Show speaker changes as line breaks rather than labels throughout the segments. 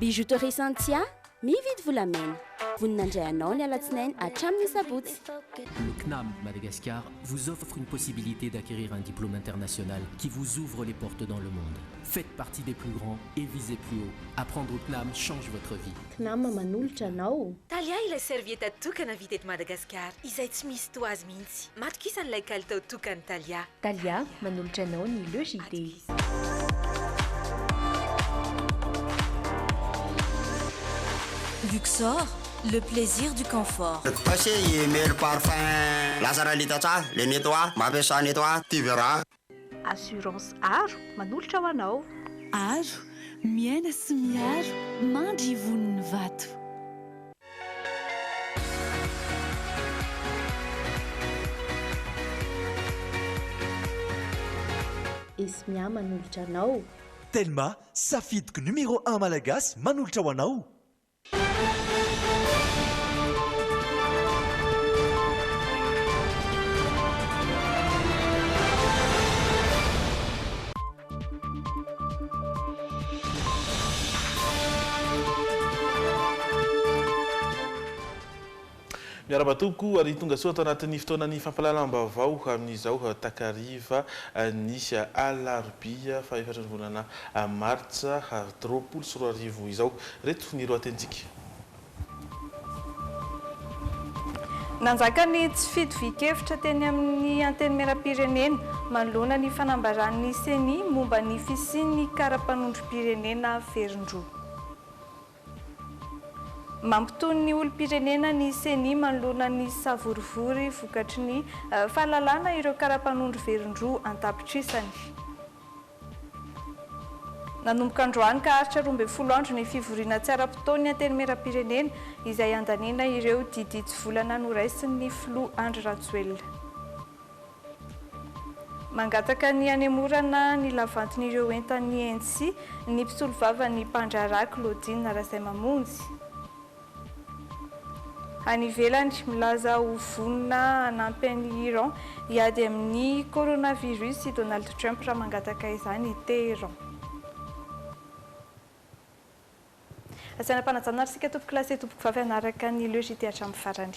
Bijouterie Santia, mividy volamena. Vonona handray anao ny alatsinainy hatramin'ny sabotsy.
Le CNAM Madagascar vous offre une possibilité d'acquérir un diplôme international qui vous ouvre les portes dans le monde. Faites partie des plus grands et visez plus haut. Apprendre au CNAM change votre vie.
CNAM manolotra anao.
Talia ilay serviette tokana vita eto Madagasikara, izay tsy misy toa azy mihitsy. Matokisana ilay kalitao tokan'ny Talia.
Talia manolotra anao ny Le JT.
Luxor, le plaisir du confort.
Passer email parfum lasa raha lita tsara le nettoie mampiasa nettoie tu verras.
Assurance Aro manolotra ho anao.
Aro, miaina sy miaro, mandry ivon'ny vato.
Esmia manolotra anao.
Telma, safidiko numéro un malagasy manolotra ho anao.
Miarahaba tompoko ary tonga soa ato anatin'ny fotoanan'ny fampahalalam-baovao amin'izao takariva ny alarobia fahefatry ny volana martsa 2020 izao. Ireto ny lohatenintsika.
Nanjaka ny tsy fitovian-kevitra teny amin'ny Antenimierampirenena manoloana ny fanambaran'ny Ceni momba ny fisian'ny kara-panondrom-pirenena verin-droa. Mampitony ny olom-pirenena ny Ceni manoloana ny savorivory vokatry ny fahalalana ireo kara-panondro verin-droa an-tapitrisany. Nanomboka androany ka haharitra 12 andro ny fivoriana tsy ara-potoan'ny Antenimierampirenena izay handaniana ireo didy hitsivolana noraisin'ny filoha Andry Rajoelina. Mangataka ny hanemorana ny lavantin'ireo entan'ny ENSI ny mpisolovavan'ny mpandraharaha Claudine Razaimamonjy. Any ivelany, milaza ho vonona hanampy an'i Iran hiady amin'ny coronavirus i Donald Trump raha mangataka izany i Téhéran. Asaina am-panajana ary isika tompokolahy sy tompokovavy hanaraka ny Le JT hatramin'ny farany.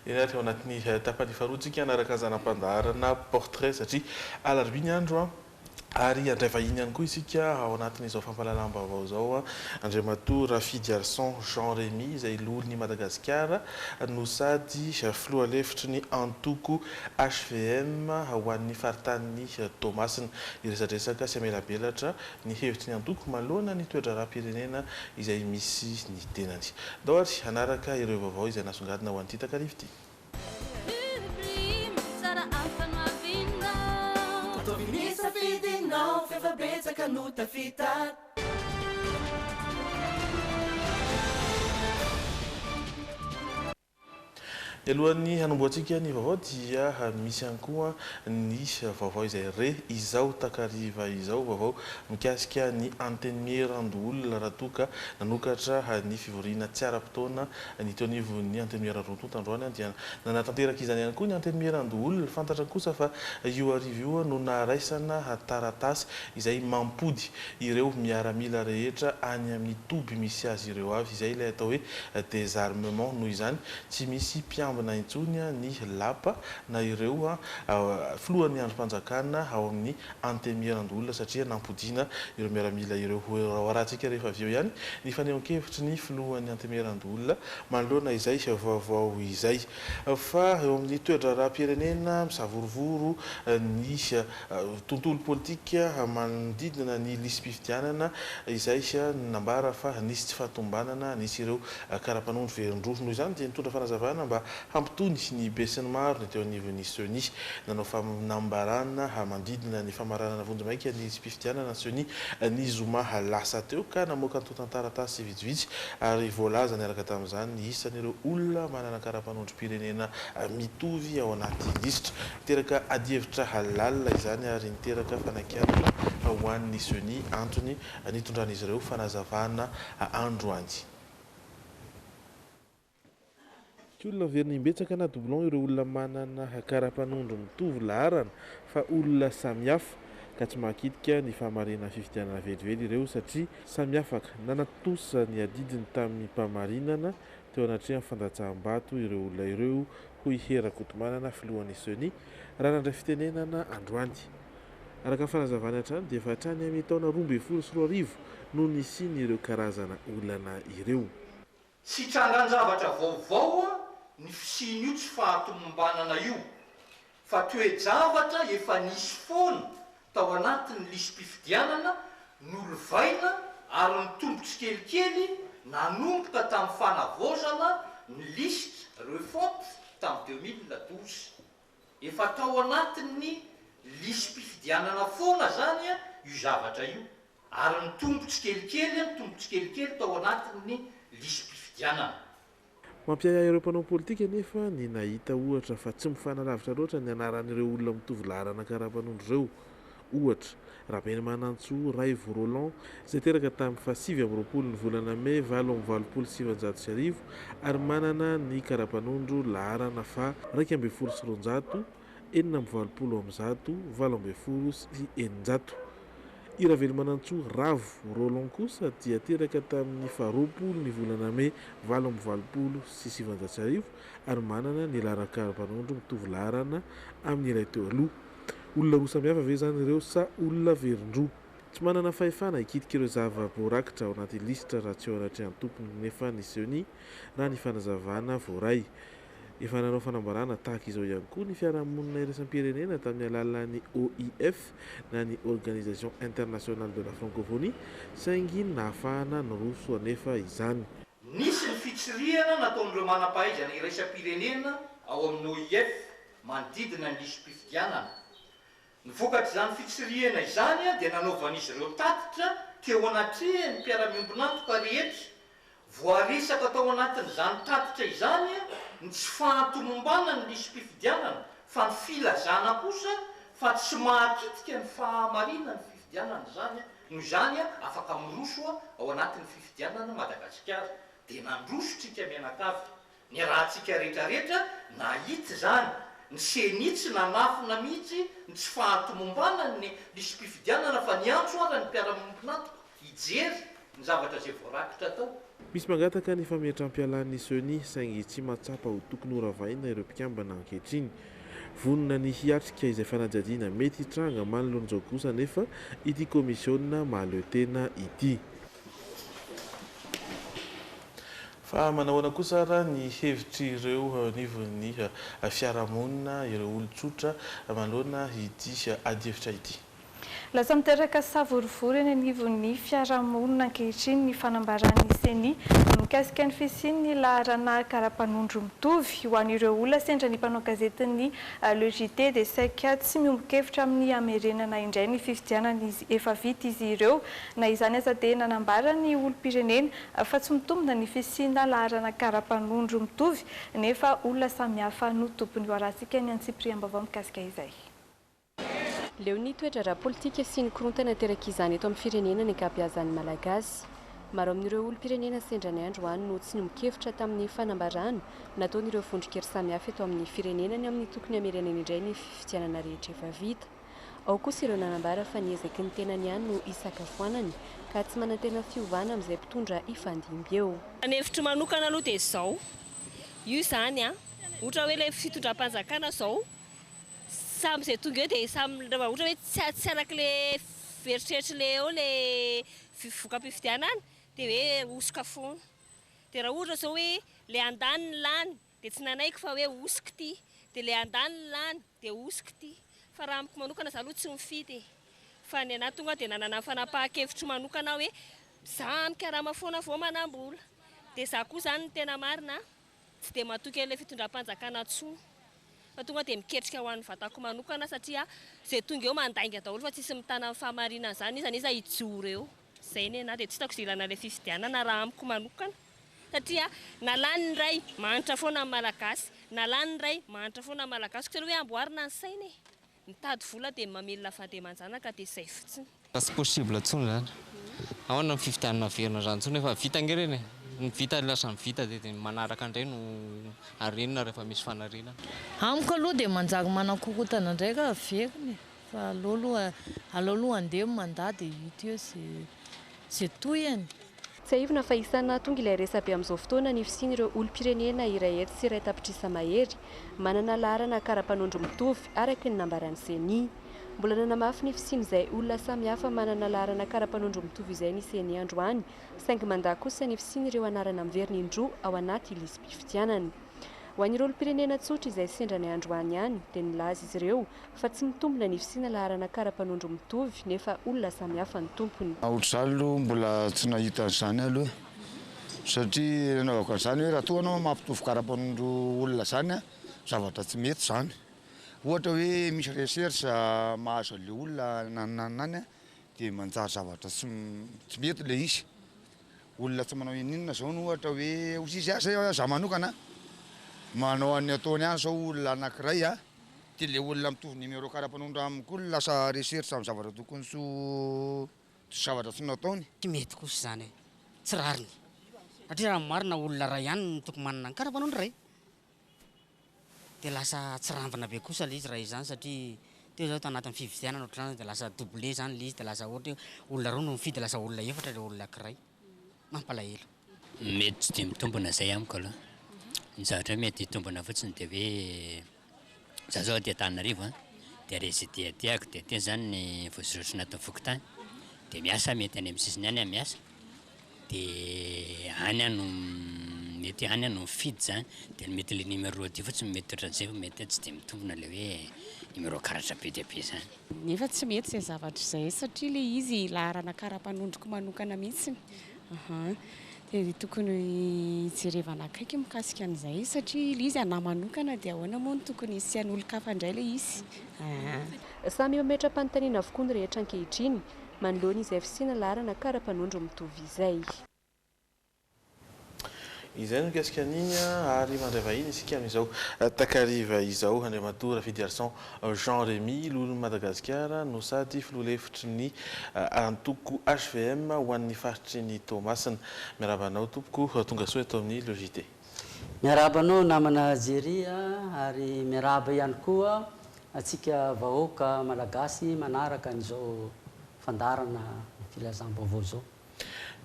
Eny ary, ao anatin'ny tapany faharoa tsika hanaraka zana-pandaharana Portrait satria alarobia ny andro an! Ary handray vahiny ihany koa isika ao anatin'izao fampahalalam-baovao izao, Andriamatoa Rafidiarison Jean Rémy izay loholon'i Madagasikara no sady filoha lefitry ny antoko hvm ho an'ny faritanin'i Toamasina. Hiresadresaka sy hamelabelatra ny hevitry ny antoko manoloana ny toe-draharaham-pirenena izay misy ny tenany. Ndao ary hanaraka ireo vaovao izay nasongadina ho an'ity takariva ity. Mialohan'ny hanombohantsika ny vaovao dia misy ihany koa ny vaovao izay re izao takariva izao, vaovao mikasika ny Antenimierandoholona raha toa ka nanokatra ny fivoriana tsy ara-potoana Ny teo anivon'ny Antenimiera roa tonta androany dia nanatanteraka izany ihany koa ny Antenimierandoholona. Fantatra kosa fa io hariva io no naharaisana taratasy izay mampody ireo miaramila rehetra any amin'ny toby misy azy ireo avy. Izay ilay atao hoe désarmement. Noho izany, tsy misy mpiambina intsony ny lapa na ireo filohan'ny andrim-panjakana ao amin'ny Antenimierandoholona satria nampodiana ireo miaramila ireo. Ho arahantsika rehefa avy eo ihany ny fanehoan-kevitry ny filohan'ny Antenimierandoholona manoloana izay vaovao izay. Fa eo amin'ny toe-draharaham-pirenena misavorovoro ny tontolo politika manodidina ny lisi-pifidianana izay nambara fa nisy tsy fahatomombanana, nisy ireo kara-panondro verin-droa. Noho izany dia nitondra fanazavana mba hampitony ny besinimaro ny teo anivon'ny Ceni. Nanao fanambarana manodidina ny famaranana vonjimaika ny lisi-pifidianana ny Ceni ny zoma lasa teo ka namoaka antontan-taratasy vitsivitsy ary voalaza niaraka tamin'izany ny isan'ireo olona manana kara-panondrom-pirenena mitovy ao anaty lisitra. Niteraka adihevitra lalina izany ary niteraka fanakianana ho an'ny Ceni, antony nitondran'izy ireo fanazavana androany. Tsy olona very imbetsaka na doublon ireo olona manana kara-panondro mitovy laharana fa olona samihafa. ka tsy mahakitika ny fahamarinan'ny fifidianana velively ireo satria samy afaka nanatontosa ny adidiny tamim-pahamarinana teo anatrehan'ny fandatsaham-bato ireo olona ireo, hoy i Hery Rakotomanana, filohan'ny Ceni, raha nandray fitenenana androany. Araka ny fanazavany hatrany dia efa hatrany amin'ny taona 2012 no nisian'ireo karazana olana ireo.
Tsy trangan-javatra vaovao ny fisian'io tsy fahatomombanana io, fa toe-javatra efa nisy foana tao anatin'ny lisi-pifidianana nolovaina ary nitombo tsikelikely nanomboka tamin'ny fanavaozana ny lisitra, refonte, tamin'ny 2012. Efa tao anatin'ny lisi-pifidianana foana izany io zavatra io ary nitombo tsikelikely nitombo tsikelikely tao anatin'ny lisi-pifidianana.
Mampiahiahy ireo mpanao politika anefa ny nahita ohatra fa tsy mifanalavitra loatra ny anaran'ireo olona mitovy laharana karapanondro ireo. Ohatra, Rabenimanantsoa Raivo Roland, izay teraka tamin'ny faha 29 ny volana mey 1988 ary manana ny karapanondro laharana faha 211 68618. I Ravelomanantsoa Ravo Roland kosa dia teraka tamin'ny faha 20 ny volana mey 1988 ary manana ny laharan-karapanondro mitovy laharana amin'ilay teo aloha. Olona roa samihafa ve izany ireo sa olona verin-droa? Tsy manana fahefana hikitika ireo zava-boarakitra ao anaty lisitra raha tsy eo anatrehan'ny tompony nefa ny Ceni, raha ny fanazavana voaray. Efa nanao fanambarana tahaka izao ihany koa ny fiarahamonina iraisam-pirenena tamin'ny alalan'ny OIF na ny Organisation Internationale de la Francophonie, saingy nahafahana niroso anefa izany.
Nisy ny fitsirihana nataon'ireo manam-pahaizana iraisam-pirenena ao amin'ny OIF manodidina ny lisi-pifidianana. Ny vokatr'izany fitsirihana izany dia nanaovan'izy ireo tatitra teo anatrehan'ny mpiara-miombon'antoka rehetra. Voaresaka tao anatin'izany tatitra izany ny tsy fahatomombanan'ny lisi-pifidianana fa ny filazana kosa fa tsy mahakitika ny fahamarinan'ny fifidianana izany. Noho izany afaka miroso ao anatin'ny fifidianana Madagasikara. Dia nandroso tsika mianakavy. Niarahantsika retraretra nahita izany, ny ceni tsy nanafina mihitsy ny tsy fahatomombanan'ny lisi-pifidianana fa niantso ara ny mpiara-miombon'antoka hijery ny zavatra izay voarakitra tao.
Misy mangataka ny fametram-pialan'ny ceni saingy tsy mahatsapa ho tokony horavaina ireo mpikambana ankehitriny. Vonona ny hiatrika izay fanadihadiana mety hitranga manoloana izao kosa anefa ity komisiona mahaleo tena ity. Fa manahoana kosa ara ny hevitr'ireo anivon'ny fiarahamonina, ireo olon-tsotra manoloana ity adihevitra ity?
Lasa miteraka savorovoro eny anivon'ny fiarahamonina ankehitriny ny fanambaran'ny Ceni mikasika ny fisian'ny laharana kara-panondro mitovy. Ho an'ireo olona sendra ny mpanao gazetin'ny Le JT dia saika tsy miombon-kevitra amin'ny hamerenana indray ny fifidianana izy efa vita izy ireo. Na izany aza dia nanambara ny olom-pirenena fa tsy mitombina ny fisiana laharana kara-panondro mitovy nefa olona samihafa no tompony. Ho arahantsika ny antsipiriam-baovao mikasika izay.
Leo ny toe-draharaha politika sy ny korontana aterak'izany eto amin'ny firenena ny ankabeazan'ny Malagasy. Maro amin'ireo olom-pirenena sendra ny androany no tsy niombon-kevitra tamin'ny fanambarana nataon'ireo vondron-kery samihafa eto amin'ny firenena ny amin'ny tokony hamerenana indray ny fifidianana rehetra efa vita. Ao kosa ireo nanambara fa ny ezaky ny tenany ihany no hisakafoanany ka tsy manantena fiovana amin'izay mpitondra hifandimby eo.
Ny hevitro manokana aloha dia izao, io izany an, ohatra hoe ilay fitondram-panjakana izao, samy izay tonga eo dia samy raha ohatra hoe tsy araka ilay eritreritr'ilay eo ilay voka-pifidianana dia hoe hosoka foana. Dia raha ohatra izao hoe ilay andaniny lany dia tsy nanaiky fa hoe hosoka ity, dia ilay andaniny lany dia hosoka ity. Fa raha amiko manokana za aloha tsy mifidy e. Fa ny anahy tonga dia nanana ny fanapahan-kevitro manokana aho hoe za mikarama foana vao manam-bola. Dia za koa izany ny tena marina tsy dia matoky an'ilay fitondram-panjakana intsony. Fa tonga dia miketrika ho an'ny vatako manokana satria izay tonga eo mandainga daholo fa tsisy mitana ny fahamarinana izany n'iza n'iza hijoro eo. Izay ny anahy dia tsy hitako izay ilana ilay fifidianana raha amiko manokana. Satria na lany ny iray, mahantra foana ny Malagasy. Na lany ny iray, mahantra foana ny Malagasy. Koa tsy aleo hoe amboarina ny saina e! Mitady vola dia mamelona vady aman-janaka dia izay fotsiny.
Tsy possible intsony izany. Ahoana ny fifidianana averina izany intsony efa vita ange ireny e. Ny vita lasa ny vita dia ny manaraka indray no arenina rehefa misy fanarenana.
Amiko aloha dia manjary manakorotana indray raha averina e. Fa aleo aloha Aleo aloha handeha ny mandat dia hita eo izay izay tohiny.
Tsiahivina fa isan'ny nahatonga ilay resabe amin'izao fotoana ny fisian'ireo olom-pirenena 101 tapitrisa mahery manana laharana kara-panondro mitovy, araka ny nambaran'ny Ceni. Mbola nanamafy ny fisian'izay olona samihafa manana laharana kara-panondro mitovy izay ny Ceni androany, saingy mandà kosa ny fisian'ireo anarana miverina indroa ao anaty lisi-pifidianana. Ho an'ireo olom-pirenena tsotra izay sendra ny androany ihany dia nilaza izy ireo fa tsy mitombina ny fisiana laharana kara-panondro mitovy nefa olona samihafa ny tompony.
Ohatr'izany aloha mbola tsy nahita an'izany aloha satria nanaovako an'izany hoe raha toa anao mampitovy kara-panondro olona zany a, zavatra tsy mety zany. Ohatra hoe misy recherche mahazo an'le olona nanonanona any a, dia manjary zavatra tsy tsy mety le izy. Olona tsy manao ininona zao no ohatra hoe ozy izy zay za manokana manao an'ny ataony ihany zao olona anankiray a, dia le olona mitovy numéro kara-panondro aminy koa lasa recherche amin'ny zavatra tokony tsy ho zavatra tsy nataony.
Tsy mety kosa izany e, tsy rariny satria raha ny marina olona iray ihany no tokony manana ny kara-panondro iray, dia lasa tsirambina be kosa ilay izy raha izany satria teo izao tanatin'ny fifidianana ohatr'izany dia lasa doublé izany ilay izy dia lasa ohatra hoe olona roa no mifidy lasa olona efatra ilay olona anankiray, mampalahelo.
Mety tsy dia mitombina izay amiko aloha. Ny zavatra hoe mety hitombina fotsiny dia hoe za zao aty Antananarivo an, dia résider aty ako dia aty izany ny voasoratra anatin'ny fokontany, dia miasa aho mety any amin'ny sisiny any aho miasa, dia any aho no mety any aho no mifidy izany, dia mety ilay numéro aty fotsiny mety ohatran'izay fa mety hoe tsy dia mitombina ilay hoe numéro karatra be dia be izany.
Nefa tsy mety izay zavatra izay satria ilay izy laharana kara-panondroko manokana mihitsy. Aha. Dia tokony hijerevana akaiky mikasika an'izay satria ilay izy anahy manokana dia ahoana moa no tokony hisian'olon-kafa indray ilay izy. Aha.
Samy mametra-panontaniana avokoa ny rehetra ankehitriny manoloana izay fisiana laharana kara-panondro mitovy izay.
Izay no mikasika an'iny ary mandray vahiny isika amin'izao takariva izao. Andriamatoa Rafidiarison Jean Rémy, loholon'i Madagasikara no sady filoha lefitry ny antoko HVM ho an'ny faritry ny Toamasina. Miarahaba anao tompoko, tonga soa eto amin'ny Le JT.
Miarahaba anao namana Jerry ary miarahaba ihany koa antsika vahoaka Malagasy manaraka an'izao fandaharana filazam-baovao izao.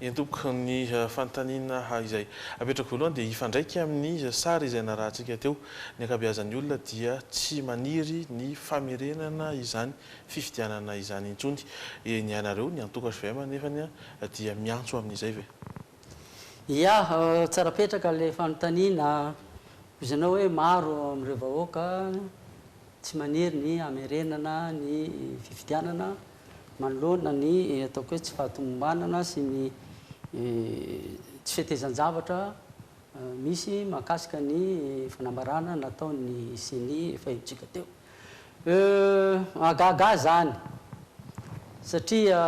Eny tompoko, ny fanontaniana izay apetrako voalohany dia hifandraika amin'ny sary izay narahantsika teo. Ny ankabeazan'ny olona dia tsy maniry ny famerenana izany fifidianana izany intsony. Ny anareo, ny antoko HVM anefany dia miantso amin'izay ve?
Ya, tsara petraka ilay fanontaniana. Hoy ianao hoe maro amin'ireo vahoaka tsy maniry ny hamerenana ny fifidianana manoloana ny ataoko hoe tsy fahatomombanana sy ny tsy fetezan-javatra misy mahakasika ny fanambarana nataon'ny Ceni efa henontsika teo. Mahagaga ahy izany satria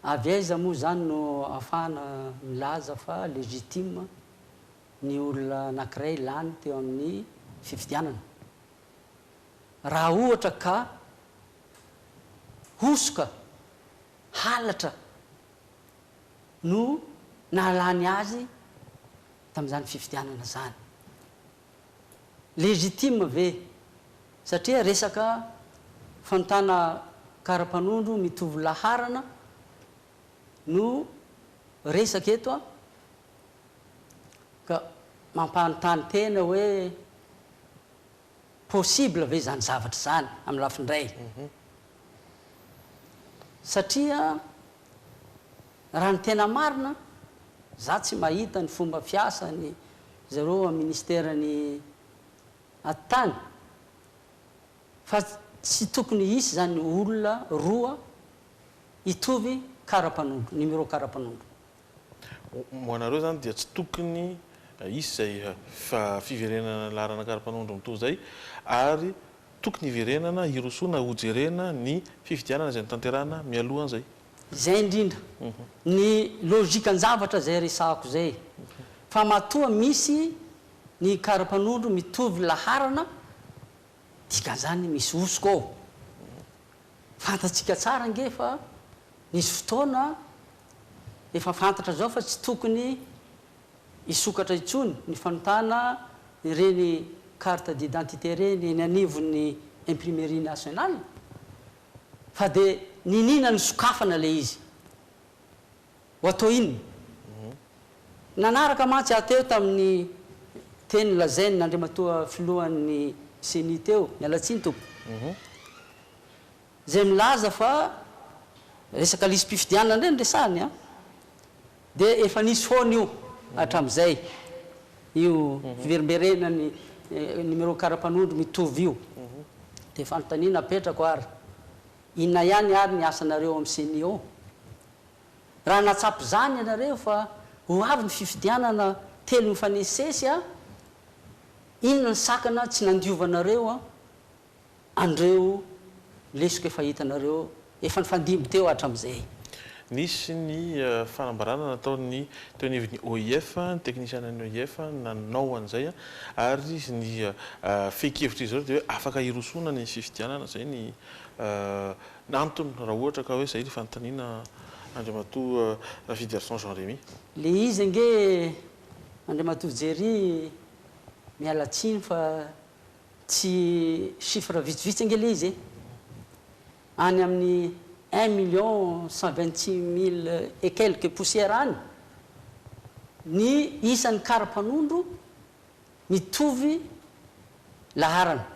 avy aiza moa izany no ahafahana milaza fa légitime ny olona anankiray lany teo amin'ny fifidianana raha ohatra ka hosoka, halatra no nahalany azy tamin'izany fifidianana izany. Légitime ve? Satria resaka fanontana kara-panondro mitovy laharana no resaka eto an, ka mampanontany tena hoe possible ve izany zavatra izany amin'ny lafiny iray? Satria raha ny tena marina, za tsy mahita ny fomba fiasan'ny zareo amin'ny ministeran'ny atitany fa tsy tokony hisy izany olona roa hitovy kara-panondro, numéro kara-panondro.
Ho anareo izany dia tsy tokony hisy izay fiverenana laharana kara-panondro mitovy izay ary tokony hiverenana hirosoana hojerena ny fifidianana izay notanterahana mialoha an'izay.
Izay indrindra ny logikan-javatra izay resahako izay fa matoa misy ny kara-panondro mitovy laharana dikan'izany misy hosoka ao. Fantatsika tsara ange fa nisy fotoana efa fantatra izao fa tsy tokony hisokatra intsony ny fanontana ireny carte d'identité ireny eny anivon'ny imprimerie nationale. Fa dia niniana nisokafana ilay izy. Ho atao inona? Nanaraka mantsy aho teo tamin'ny teny nolazain' Andriamatoa Filohan'ny Ceni teo, miala tsiny tompoko, izay milaza fa resaka lisi-pifidianana indray no resahiny an, dia efa nisy foana io hatramin'izay, io fiverimberenan'ny numéro kara-panondro mitovy io. Dia fanontaniana apetrako ary, inona ihany ary ny asanareo ao amin'ny Ceni ao? Raha nahatsapa izany ianareo fa ho avy ny fifidianana telo mifanesisesy a, inona ny sakana tsy nandiovanareo an'ireo lesoka efa hitanareo efa nifandimby teo hatramin'izay?
Nisy ny fanambarana nataon'ny teo anivon'ny OIF, ny teknisianan'ny OIF nanao an'izay ary ny fehin-kevitr'izy ireo dia hoe afaka hirosoana ny fifidianana, izay ny Ny antony raha ohatra ka hoe izay ny fanontaniana Andriamatoa Rafidiarison Jean Rémy.
Le izy ange Andriamatoa Jerry miala tsiny fa tsy chiffre vitsivitsy ange le izy e! Any amin'ny un million 126 mille et quelques poussière any ny isan'ny kara-panondro mitovy laharana.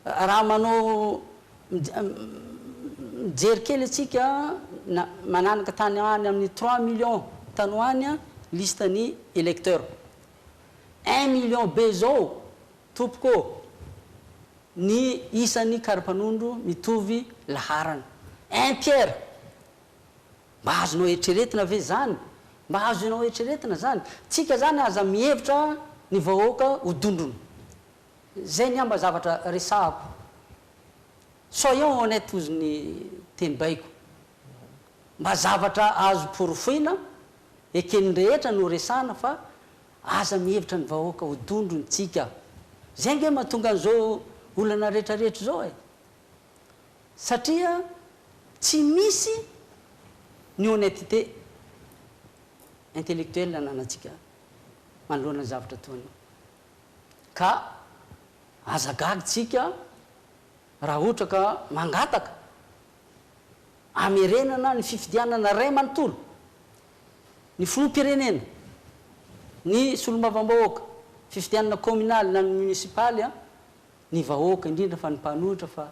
Raha manao mijery kely antsika na mananaka tany any amin'ny 3 millions tany ho any liste ny électeurs. 1 million be zao tompoko ô ny isan'ny kara-panondro mitovy laharana. Un tiers! Mba azonao eritreretina ve zany? Mba azonao eritreretina zany? Tsika zany aza mihevitra ny vahoaka ho dondrona. Zay ny mba zavatra resahako. Soyons honnêtes ozy ny teny baiko. Mba zavatra azo porofoina, eken'ny rehetra no resahana fa aza mihevitra ny vahoaka ho dondrona tsika. Zay nge mahatonga an'izao olana rehetra rehetra izao e. Satria tsy misy ny honnêteté intellectuelle ananantsika manoloana ny zavatra toa an'io. Ka aza gaga tsika raha ohatra ka mangataka hamerenana ny fifidianana ray manontolo, ny filoham-pirenena, ny solombavambahoaka, fifidianana kaominaly na ny munisipaly, ny vahoaka indrindra fa ny mpanohitra fa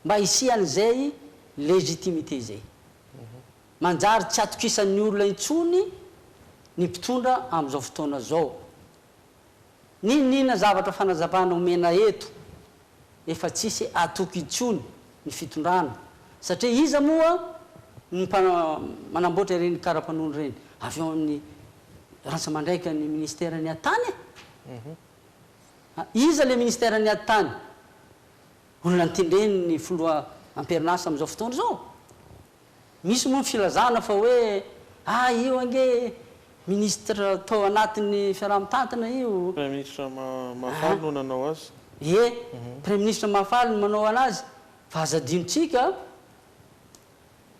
mba hisian'izay légitimité izay. Manjary tsy atokisan'ny olona intsony ny mpitondra amin'izao fotoana izao. N'inon'inona zavatra fanazavana omena eto, efa tsisy atoky intsony ny fitondrana, satria iza moa no manamboatra ireny kara-panondro ireny? Avy ao amin'ny rantsa-mandraikan'ny ministeran'ny ady-tany e! Iza le ministeran'ny ady-tany? Olona notendren'ny filoha am-perinasa amin'izao fotoana izao? Misy moa ny filazana fa hoe ah io ange ministre tao anatin'ny fiaraha-mitantana io.
Praiminisitra Mahafaly no nanao azy.
Ie, Praiminisitra Mahafaly no manao anazy fa aza adinontsika,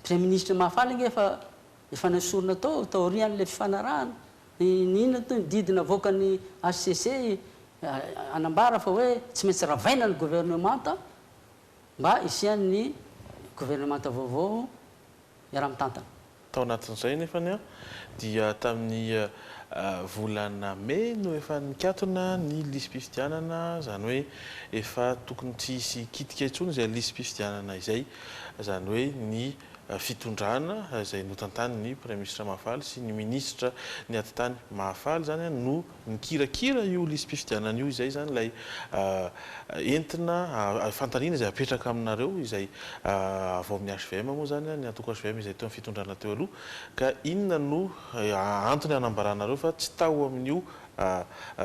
Praiminisitra Mahafaly ange efa efa nesorina tao taorian'ilay fifanarahana. Ny inona toy ny didy navoakan'ny HCC hanambara fa hoe tsy maintsy ravaina ny governemanta. Mba hisian'ny governemanta vaovao miara-mitantana.
Tao anatin'izay anefa dia tamin'ny volana mey no efa nikatona ny lisi-pifidianana, izany hoe efa tokony tsy hisy hikitika intsony izay lisi-pifidianana izay, izany hoe ny fitondrana izay notantanin'ny Praiminisitra Mahafaly sy ny minisitra ny atitany Mahafaly izany no Nikirakira io lisi-pifidianana io izay izany ilay entina fanontaniana izay apetraka aminareo izay avy ao amin'ny hvm moa izany, ny antoko hvm izay teo amin'ny fitondrana teo aloha, ka inona no antony hanambaranareo fa tsy tao amin'io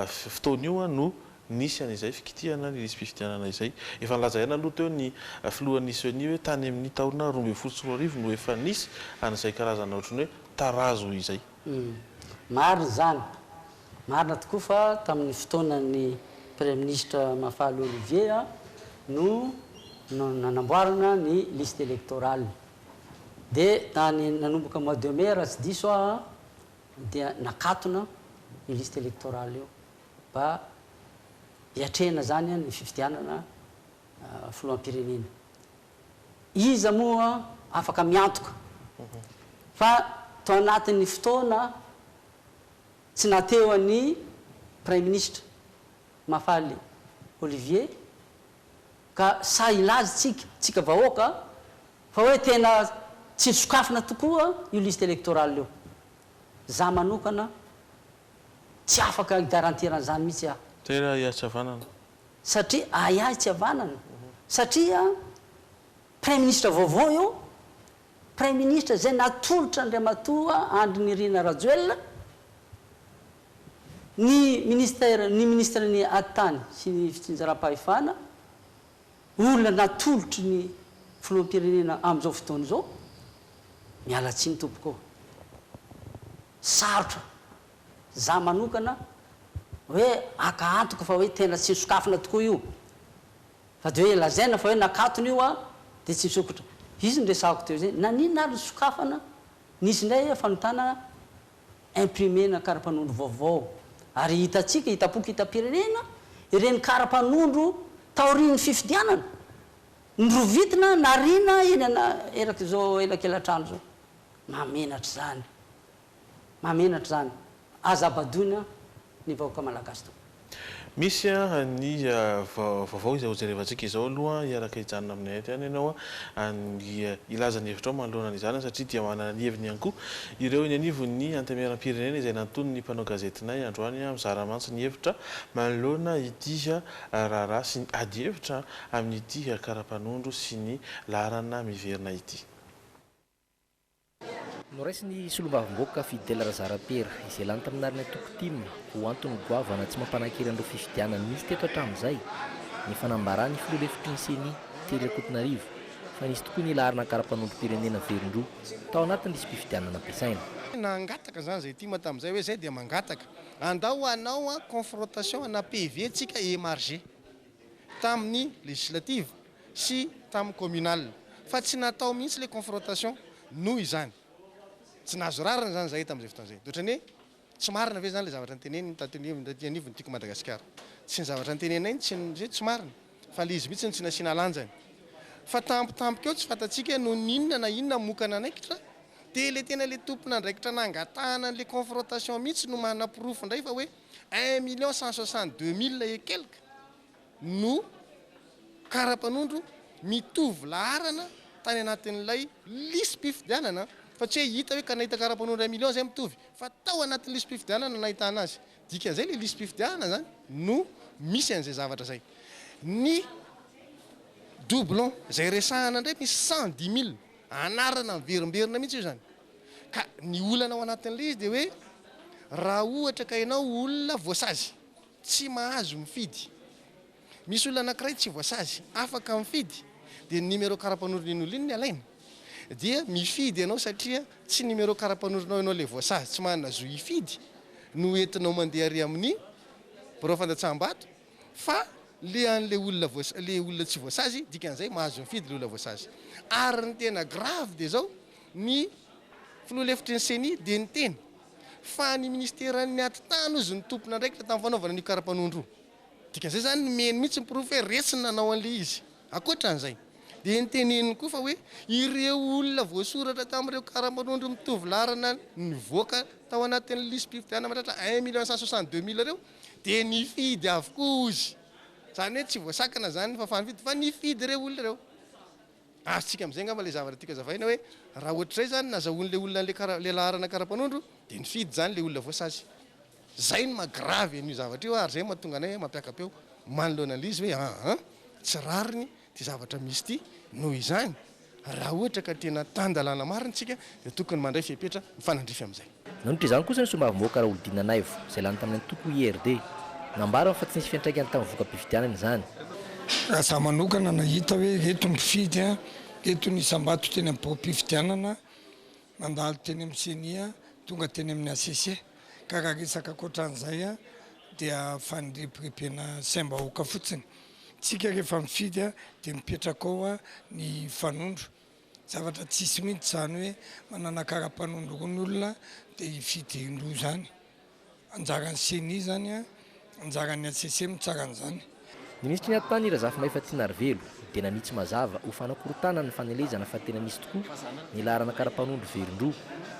fotoana io no nisy an'izay fikitihana ny lisi-pifidianana izay? Efa nilaza ihany aloha teo ny filohan'ny ceni hoe tany amin'ny taona 2012 no efa nisy an'izay karazana ohatran'ny hoe tarazo izay.
Marina izany. Marina tokoa fa tamin'ny fotoanan'ny Praiminisitra Mahafaly Olivier no nanamboarana ny liste électorale. Dia tany nanomboka mois de mai raha tsy diso aho dia nakatona io liste électorale io mba hiatrehana izany ny fifidianana filoham-pirenena. Iza moa afaka miantoka fa tao anatin'ny fotoana tsy nahateo an'ny Praiminisitra Mahafaly Olivier ka sahy hilaza tsika, tsika vahoaka, fa hoe tena tsy nosokafina tokoa io liste électorale io. Za manokana tsy afaka hi-garantir an'izany mihitsy aho.
Tena ahiahy tsy havanana.
Satria ahiahy tsy havanana. Satria Praiminisitra vaovao io, Praiminisitra izay natolotra Andriamatoa Andry Nirina Rajoelina, ny ministère, ny minisitry ny Atitany sy ny fitsinjaram-pahefana, olona natolotry ny filoham-pirenena amin'izao fotoana izao, miala tsiny tompoko ô, sarotra za manokana hoe haka antoka fa hoe tena tsy nosokafina tokoa io, fa dia hoe lazaina fa hoe nakatona io an, dia tsy misokatra. Izy no resahako teo izay, naninona ary nosokafana, nisy indray fanontana imprimer-na kara-panondro vaovao ary hitantsika, hitam-poko hitam-pirenena ireny kara-panondro taorian'ny fifidianana, norovitina, nariana eny ana erak'izao elakelan-trano izao. Mahamenatra izany. Mahamenatra izany. Aza abadoina ny vahoaka malagasy tompoko.
Misy ny vaovao izay hojerevantsika izao aloha, hiaraka hijanona aminay eto ihany ianao hilaza ny hevitrao manoloana an'izany satria dia manana ny heviny ihany koa ireo eny anivon'ny Antenimierampirenena izay nantonin'ny mpanao gazetinay androany mizara mantsy ny hevitra manoloana ity raharaha sy ny adihevitra amin'ity karapanondro sy ny laharana miverina ity.
Noraisin'ny solombavambahoaka Fidèle Razarapiera, izay lany tamin'ny anaran'ny antoko tim, ho antony goavana tsy mampanan-kery an'ireo fifidianana nisy teto hatramin'izay, ny fanambaran'ny filoha lefitry ny Ceni, Thierry Rakotonarivo, fa nisy tokoa ny laharana kara-panondrom-pirenena verin-droa tao anatin'ny lisi-pifidianana nampiasaina.
Nangataka zany zay tim tamin'izay hoe zay dia mangataka andao hanao confrontation ana PV tsika emarger tamin'ny législative sy tamin'ny communal fa tsy natao mihitsy ilay confrontation noho izany tsy nahazo rariny izany izahay tamin'izay fotoana izay. Dia ohatran'ny hoe tsy marina ve izany ilay zavatra noteneniny taty taty anivon'ny Tiako Madagasikara. Tsy ny zavatra noteneninay no tsy hoe tsy marina fa ilay izy mihitsy no tsy nasiana lanjany. Fa tampotampoka eo tsy fantatsika noho ny inona na inona moka nanaikitra dia ilay tena ilay tompon'andraikitra nangatahana an'ilay confrontation mihitsy no manaporofo indray fa hoe un million 162 mille et quelque no kara-panondro mitovy laharana tany anatin'ilay lisi-pifidianana fa tsy hoe hita hoe ka nahita kara-panondro un million zay mitovy fa tao anatin'ny lisi-pifidianana nahitana azy. Dikan'izay ilay lisi-pifidianana zany no misy an'izay zavatra izay. Ny doublon izay resahana indray misy 110 mille anarana miverimberina mihitsy io zany. Ka ny olana ao anatin'ilay izy dia hoe raha ohatra ka ianao olona voasazy tsy mahazo mifidy. Misy olona anankiray tsy voasazy, afaka mifidy, dia ny numéro kara-panondron'iny olona iny no alaina. Dia mifidy ianao satria tsy numéro kara-panondronao ianao ilay voasazy, tsy manana zo hifidy no entinao mandeha ary amin'ny birao fandatsaham-bato fa le an'ilay olona voas- le olona tsy voasazy, dikan'izay mahazo mifidy ilay olona voasazy. Ary ny tena grave dia izao, ny filoha lefitry ny ceni dia niteny fa ny ministeran'ny atitany hozy no tompon'andraikitra tamin'ny fanaovana an'io kara-panondro io. Dikan'izay izany nomeny mihitsy ny porofo hoe retsy ny nanao an'ilay izy. Ankoatra an'izay, dia noteneniny koa fa hoe ireo olona voasoratra tamin'ireo kara-panondro mitovy laharana nivoaka tao anatin'ny lisi-pifidianana mahatratra un million 162 mille ireo dia nifidy avokoa hozy. Izany hoe tsy voasakana izany ny fahafahana mifidy fa nifidy ireo olona ireo. Azontsika amin'izay angamba ilay zavatra tiako hazavaina hoe raha ohatr'izay izany nazahoan'ilay olona an'ilay kara, ilay laharana kara-panondro dia nifidy izany ilay olona voasazy. Izay no maha grave an'io zavatra io ary izay no mahatonga anay mampiaka-peo manoloana an'ilay izy hoe aa tsy rariny ity zavatra misy ity, noho izany raha ohatra ka tena tan-dalàna marina isika dia tokony mandray fepetra mifanandrify amin'izay.
Nanohitra izany kosa ny solombavambahoaka Raholdina Naivo, izay lany tamin'ny antoko IRD. Nambarany fa tsy nisy fiantraikany tamin'ny voka-pifidianana izany.
Raha izaho manokana nahita hoe ireto ny mpifidy, ireto ny isam-bato teny amin'ny biraom-pifidianana, nandalo teny amin'ny ceni, tonga teny amin'ny HCC. Ka raha resaka ankoatran'izay dia faniribirebena saim-bahoaka fotsiny. Tsika rehefa mifidy dia mipetraka ao ny fanondro. Zavatra tsisy mihitsy izany hoe manana kara-panondro roa ny olona dia hifidy indroa izany. Anjaran'ny ceni izany, anjaran'ny HCC mitsara an'izany.
Ny minisitry ny Atitany, Razafimahefa Tianarivelo, dia nanitsy mazava ho fanakorontanana ny fanelezana fa tena nisy tokoa ny laharana kara-panondro verin-droa.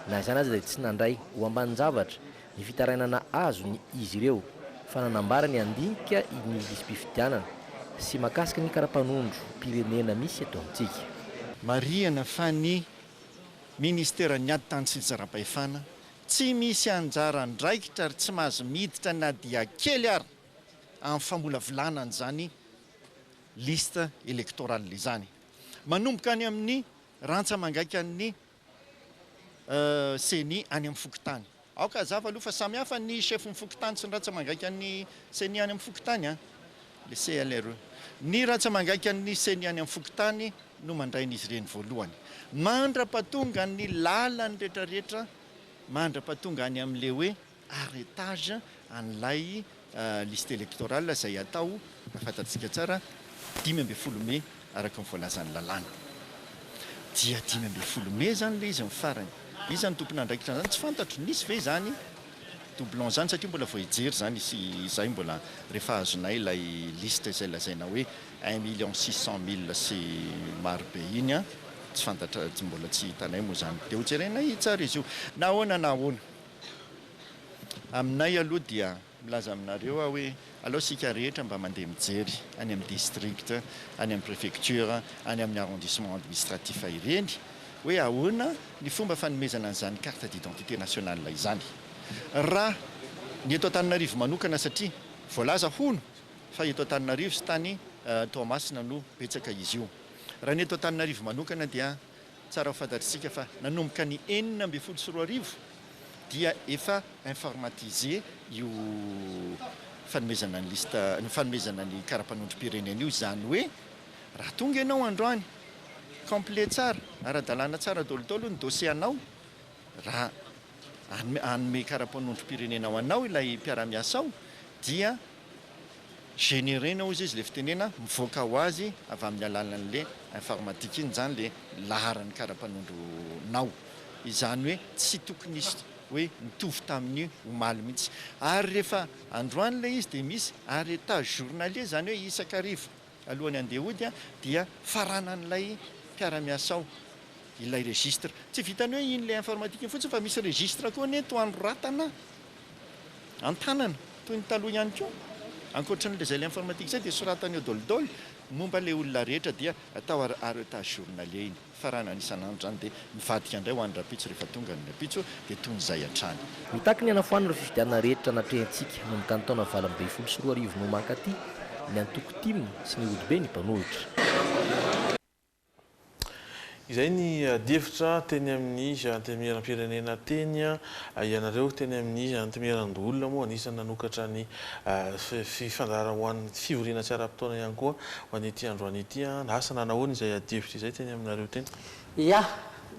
Na izany aza dia tsy nandray ho ambanin-javatra ny fitarainana azony izy ireo fa nanambara ny handinika ny lisi-pifidianana sy mahakasika ny kara-panondrom-pirenena misy eto amintsika.
Marihana fa ny Ministeran'ny Ady Tany sy Fitsaram-pahefana tsy misy anjara andraikitra ary tsy mahazo miditra na dia kely ara amin'ny famolavolana an'izany liste électorale izany. Manomboka any amin'ny rantsa-mangaikan'ny Ceni any amin'ny fokontany. Aoka hazava aloha fa samy hafa ny chefin'ny fokontany sy ny rantsa-mangaikan'ny Ceni any amin'ny fokontany an! Le CLRE. Ny rantsa-mangaikan'ny Ceni any amin'ny fokontany no mandray an'izy ireny voalohany. Mandra-pahatonga ny lalany rehetrarehetra, mandra-pahatonga any amin'ilay hoe arrêtage an'ilay liste électorale izay atao, raha fantatsika tsara, 15 mey araka ny voalazan'ny lalàna. Dia 15 mey izany ilay izy ny farany. Iza no tompon'andraikitra an'izany? Tsy fantatro. Nisy ve izany doublon izany satria mbola vao hijery izany izahay mbola rehefa azonay ilay liste izay lazaina hoe un million six cent mille sy maro be iny an, tsy fantatra, mbola tsy hitanay moa izany. Dia hojerenay tsara izy io. Na ahoana na ahoana. Aminay aloha dia milaza aminareo aho hoe alao isika rehetra mba mandeha mijery any amin'ny district, any amin'ny préfecture, any amin'ny arrondissement administratif ireny hoe ahoana ny fomba fanomezana an'izany carte d'identité nationale izany. Raha ny eto Antananarivo manokana satria voalaza hono fa eto Antananarivo sy tany Toamasina no betsaka izy io. Raha ny eto Antananarivo manokana dia Tsara ho fantatr'isika fa nanomboka ny 2016 dia efa informatisé io fanomezana ny liste, ny fanomezana ny kara-panondrom-pirenena io, izany hoe raha tonga ianao androany, complet tsara, ara-dalàna tsara daholo ny dossier anao, raha hanome kara-panondrom-pirenena ho anao ilay mpiara-miasa ao dia Générer-na hozy izy le fitenena, mivoaka ho azy avy amin'ny alalan'le informatique iny izany le laharan'ny kara-panondronao. Izany hoe tsy tokony hisy hoe mitovy tamin'ny omaly mihitsy. Ary rehefa androany le izy dia misy arrêtage journalier, izany hoe isan-kariva alohan'ny handeha hody dia faranan'ilay mpiara-miasa ao ilay registre. Tsy vitan'ny hoe iny le informatique iny fotsiny fa misy registre koa anie toa anoratana. An-tanana, toy ny taloha ihany koa. Ankoatra ny izay informatique izay dia soratana eo dolidoly momba ilay olona rehetra dia atao arretage journalier iny. Faranana isan'andro izany dia mivadika indray ho an'ny rahampitso rehefa tonga ny rahampitso dia toy izay hatrany.
Mitaky ny hanafoanana ireo fifidianana rehetra natrehintsika nanomboka ny taona 2018 no mankaty ny antoko tim sy ny rodobe ny mpanohitra.
Izay ny adihevitra teny amin'ny Antenimierampirenena teny. Ianareo teny amin'ny Antenimierandoholona moa anisan'ny nanokatra ny fifandaharana ho an'ny fivoriana tsy ara-potoana ihany koa ho an'ity androany ity. Asa nanahoana izay adihevitra izay teny aminareo teny?
Ya,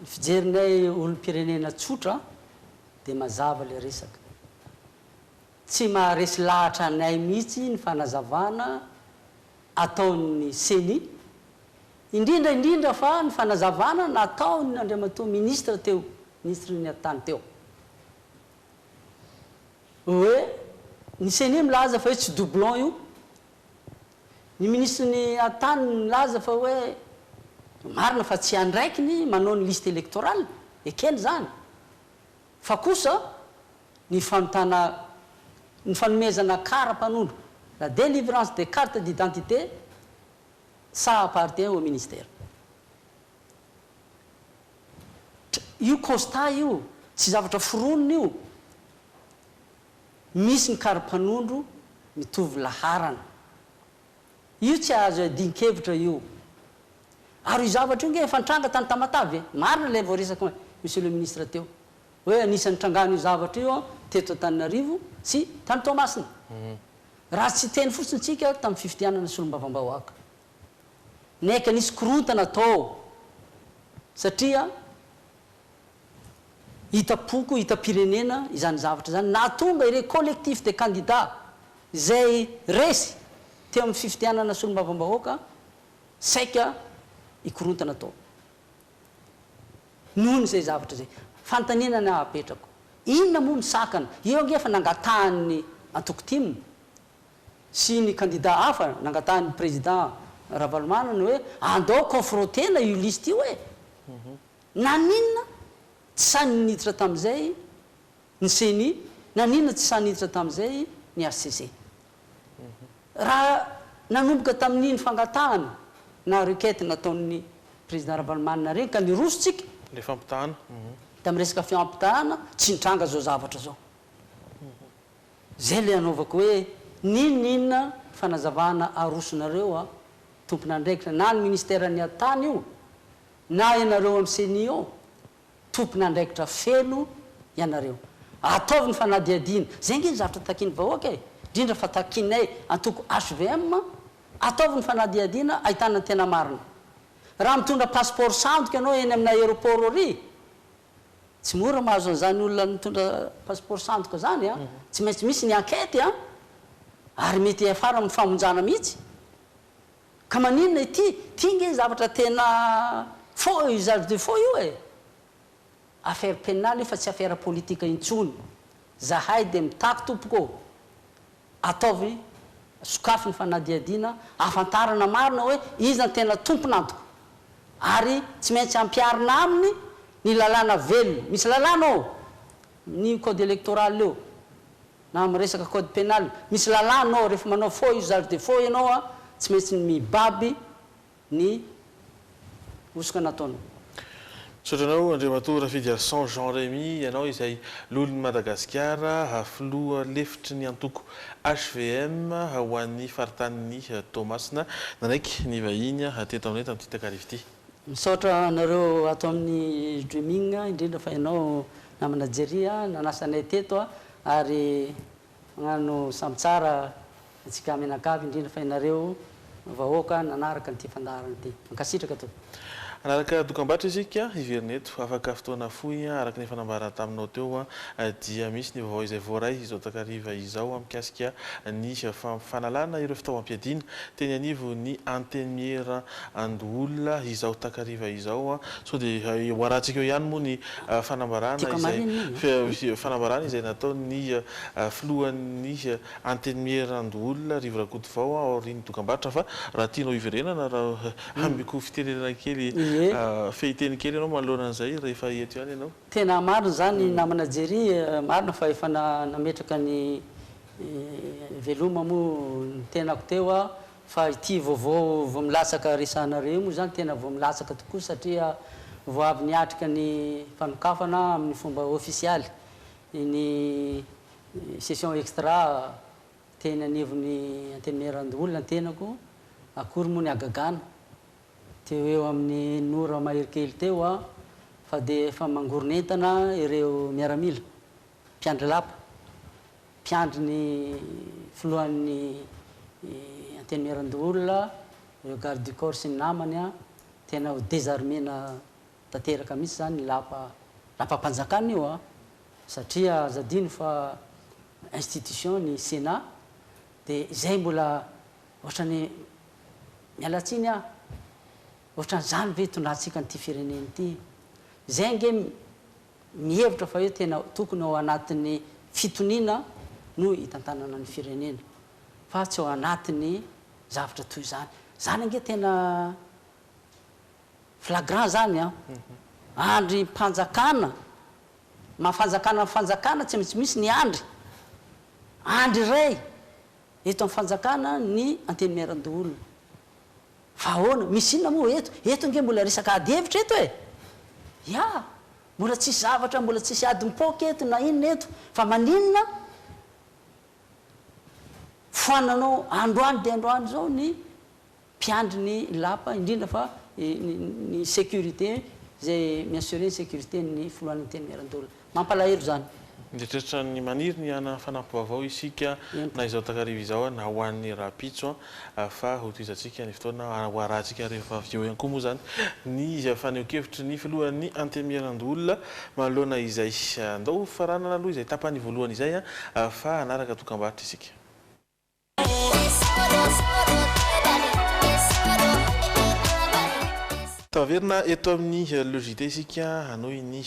ny fijerinay olom-pirenena tsotra dia mazava ilay resaka. Tsy maharesy lahatra anay mihitsy ny fanazavana ataon'ny Ceni, indrindra indrindra fa ny fanazavana nataon'ny Andriamatoa Ministra teo, Minisitry ny Atitany teo, hoe ny Ceni milaza fa hoe tsy doublon io, ny Minisitry ny Atitany milaza fa hoe marina fa tsy andraikiny manao ny liste électorale, ekena izany, fa kosa ny fanontana ny fanomezana kara-panondro, la délivrance des cartes d'identité, ça appartient au ministère. Io constat io, tsy zavatra foronina io, misy ny kara-panondro mitovy laharana. Io tsy azo iadian-kevitra io. Ary io zavatra io nge efa nitranga tany Tamatave e! Marina ilay voaresaka Monsieur le Ministre teo. Hoe anisan'ny nitrangan'io zavatra io teto Antananarivo sy tany Toamasina. Raha tsy hiteny fotsiny tsika tamin'ny fifidianana solombavambahoaka. Neka nisy korontana tao satria hitam-poko, hitam-pirenena izany zavatra izany. Nahatonga ireo collectif des candidats izay resy teo amin'ny fifidianana solombavambahoaka saika hikorontana tao. Nohon' izay zavatra izay. Fanontaniana ny ahy apetrako. Inona moa misakana? Eo ange efa nangatahan'ny antoko tim sy ny kandida hafa, nangatahan'ny président Ravalomanana hoe andao confronter-na io liste io e! Naninona tsy sahy niditra tamin'izay ny ceni, naninona tsy sahy niditra tamin'izay ny HCC? Raha nanomboka tamin'iny fangatahana na requête nataon'ny Président Ravalomanana ireny ka niroso tsika
Ilay fampitahana.
tamin'ny resaka fiampitahana, tsy nitranga izao zavatra izao. Izay ilay anaovako hoe n'inon'inona fanazavana arosonareo a, tompon'andraikitra na ny ministeran'ny atany io na ianareo amin'ny ceni eo, tompon'andraikitra feno ianareo. Ataovy ny fanadihadiana. Izay ange ny zavatra takian'ny vahoaka e! Indrindra fa takianay antoko hvm, ataovy ny fanadihadiana ahitana ny tena marina. Raha mitondra passeport sandoka ianao eny amin'ny aéroport ery, tsy mora mahazo an'izany olona mitondra passeport sandoka izany an! Tsy maintsy misy ny enquête an! Ary mety hiafara amin'ny famonjana mihitsy. Ka maninona ity? Ity nge zavatra tena faux et usage de faux io e! Affaire pénale io fa tsy affaire politique intsony. Zahay dia mitaky tompoko ô! Ataovy, sokafy ny fanadihadiana ahafantarana marina hoe iza ny tena tompon'antoka. Ary tsy maintsy ampiharina aminy ny lalàna velona. Misy lalàna ao ny code électoral io. Na amin'ny resaka code pénal, misy lalàna ao, rehefa manao faux usage de faux ianao a, tsy maintsy mibaby ny hosoka nataonao.
Misaotra anao Andriamatoa Rafidiarison Jean Rémy, ianao izay Loholon'i Madagasikara, Filoha lefitry ny antoko hvm ho an'ny faritanin'i Toamasina, nanaiky ny vahiny teto aminay tamin'ity takariva ity.
Misaotra anareo ato amin'ny Dreaming, indrindra fa ianao namana Jerry nanasa anay teto ary magnano samy tsara antsika mianakavy indrindra fa ianareo vahoaka nanaraka an'ity fandaharana ity. Mankasitraka tompoko.
Hanaraka dokambarotra isika, hiverina eto afaka fotoana fohy araka ny efa nambara taminao teo dia misy ny vaovao izay voaray izao takariva izao mikasika ny fanalana ireo fitaovam-piadiana teny anivon'ny Antenimiera Andoholona izao takariva izao. Sao dia ho arahantsika eo ihany moa ny fanambarana izay fanambarana izay nataon'ny filohan'ny Antenimierandoholona Rivo Rakotovao aorian'ny dokambarotra fa raha tianao hiverenana raha amiko fitenenana kely fehiteny kely ianao manoloana an'izay rehefa eto ihany ianao.
Tena marina izany namana Jerry, marina fa efa nametraka ny veloma moa ny tenako teo aho Fa ity vaovao vao milatsaka resahanareo io moa izany tena vao milatsaka tokoa satria vao avy niatrika ny fanokafana amin'ny fomba ofisialy ny session extra teny anivon'ny Antenimierandoholona ny tenako, akory moa ny hagagana teo eo amin'ny enina ora mahery kely teo fa dia efa mangoron'entana ireo miaramila mpiandry lapa. Mpiandry ny filohan'ny Antenimierandoholona, ireo garde du corps sy ny namany, tena ho désarmer-na tanteraka mihitsy izany ny lapa, lapam-panjakana io an, satria aza adino fa institution ny Sénat, dia izay mbola ohatran'ny, miala tsiny aho, ohatran'izany ve hitondrantsika an'ity firenena ity, izay ange mihevitra fa hoe tena tokony ao anatin'ny fitoniana no hitantanana ny firenena fa tsy ao anatin'ny zavatra toy izany. Izany ange tena flagrant izany an! Andrim-panjakana, maha fanjakana ny fanjakana tsy maintsy misy ny andry, andry iray eto amin'ny fanjakana ny antenimierandoholona. Fa ahoana? Misy inona moa eto? Eto ange mbola resaka ady hevitra eto e! Ya! Mbola tsisy zavatra, mbola tsisy ady mipoaka eto na inona eto, fa maninona foananao androany dia androany izao ny mpiandry ny lapa, indrindra fa ny sécurité izay mi-assurer ny sécurité ny filohan'ny Antenimierandoholona. Mampalahelo izany.
Mieritreritra ny maniry ny hanana fanampim-baovao isika na izao takariva izao na ho an'ny rahampitso fa hotohizantsika ny fotoana ho arahantsika rehefa avy eo ihany koa moa izany ny fanehoan-kevitry ny filohan'ny Antenimierandoholona manoloana izay. Andao hofaranana aloha izay tapany voalohany izay fa hanaraka dokambarotra isika. Tafaverina eto amin'ny Le JT isika hanohy ny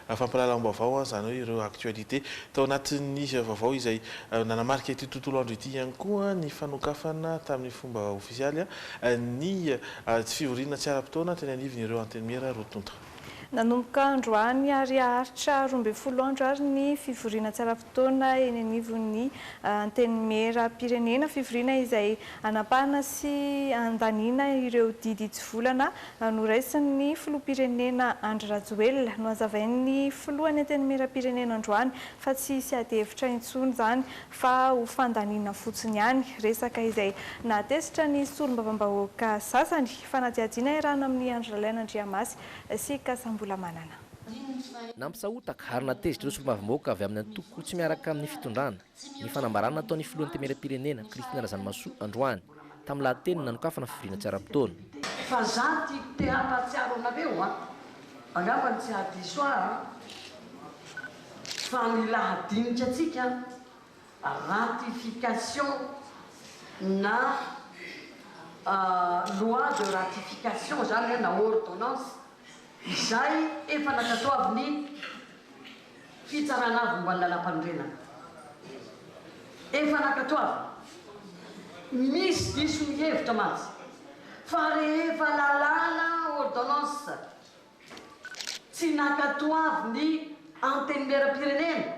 fampahalalam-baovao, izany hoe ireo actualités tao anatin'ny vaovao izay nanamarika ity tontolo andro ity ihany koa ny fanokafana tamin'ny fomba ofisialy ny fivoriana tsy ara-potoana teny anivon'ireo antenimiera roa tonta.
Nanomboka androany ary haharitra 12 andro ary ny fivoriana tsy ara-potoana eny anivon'ny Antenimieram-pirenena. Fivoriana izay hanapahana sy handaniana ireo didy hitsivolana noraisin'ny filoham-pirenena Andry Rajoelina. Nohazavain'ny filohan'ny Antenimieram-pirenena androany fa tsy hisy adihevitra intsony izany fa ho fandaniana fotsiny ihany. Resaka izay nahatezitra ny solombavambahoaka sasany. Fanadihadiana iarahana amin'i Andry Lalaina Andriamasy sy Kasambolamanana.
Nampisahotaka ary nahatezitra ireo solombavambahoaka avy amin'ny antoko tsy miaraka amin'ny fitondrana ny fanambarana nataon'ny filohan'ny Antenimierampirenena, Christine Razanamahasoa, androany, tamin'ny lahateny nanokafana fivoriana tsy ara-potoana.
Fa za tiako te hampahatsiaro anareo an, angambany tsy hahadiso ahy an, fa ny lahadinika antsika ratification na loi de ratification zany na ordonnance izay efa nankatoavin'ny fitsarana avo momba ny lalampanorenana. Efa nankatoavina. Misy diso mihevitra mantsy fa rehefa lalàna ordonnance tsy nankatoavin'ny antenimierampirenena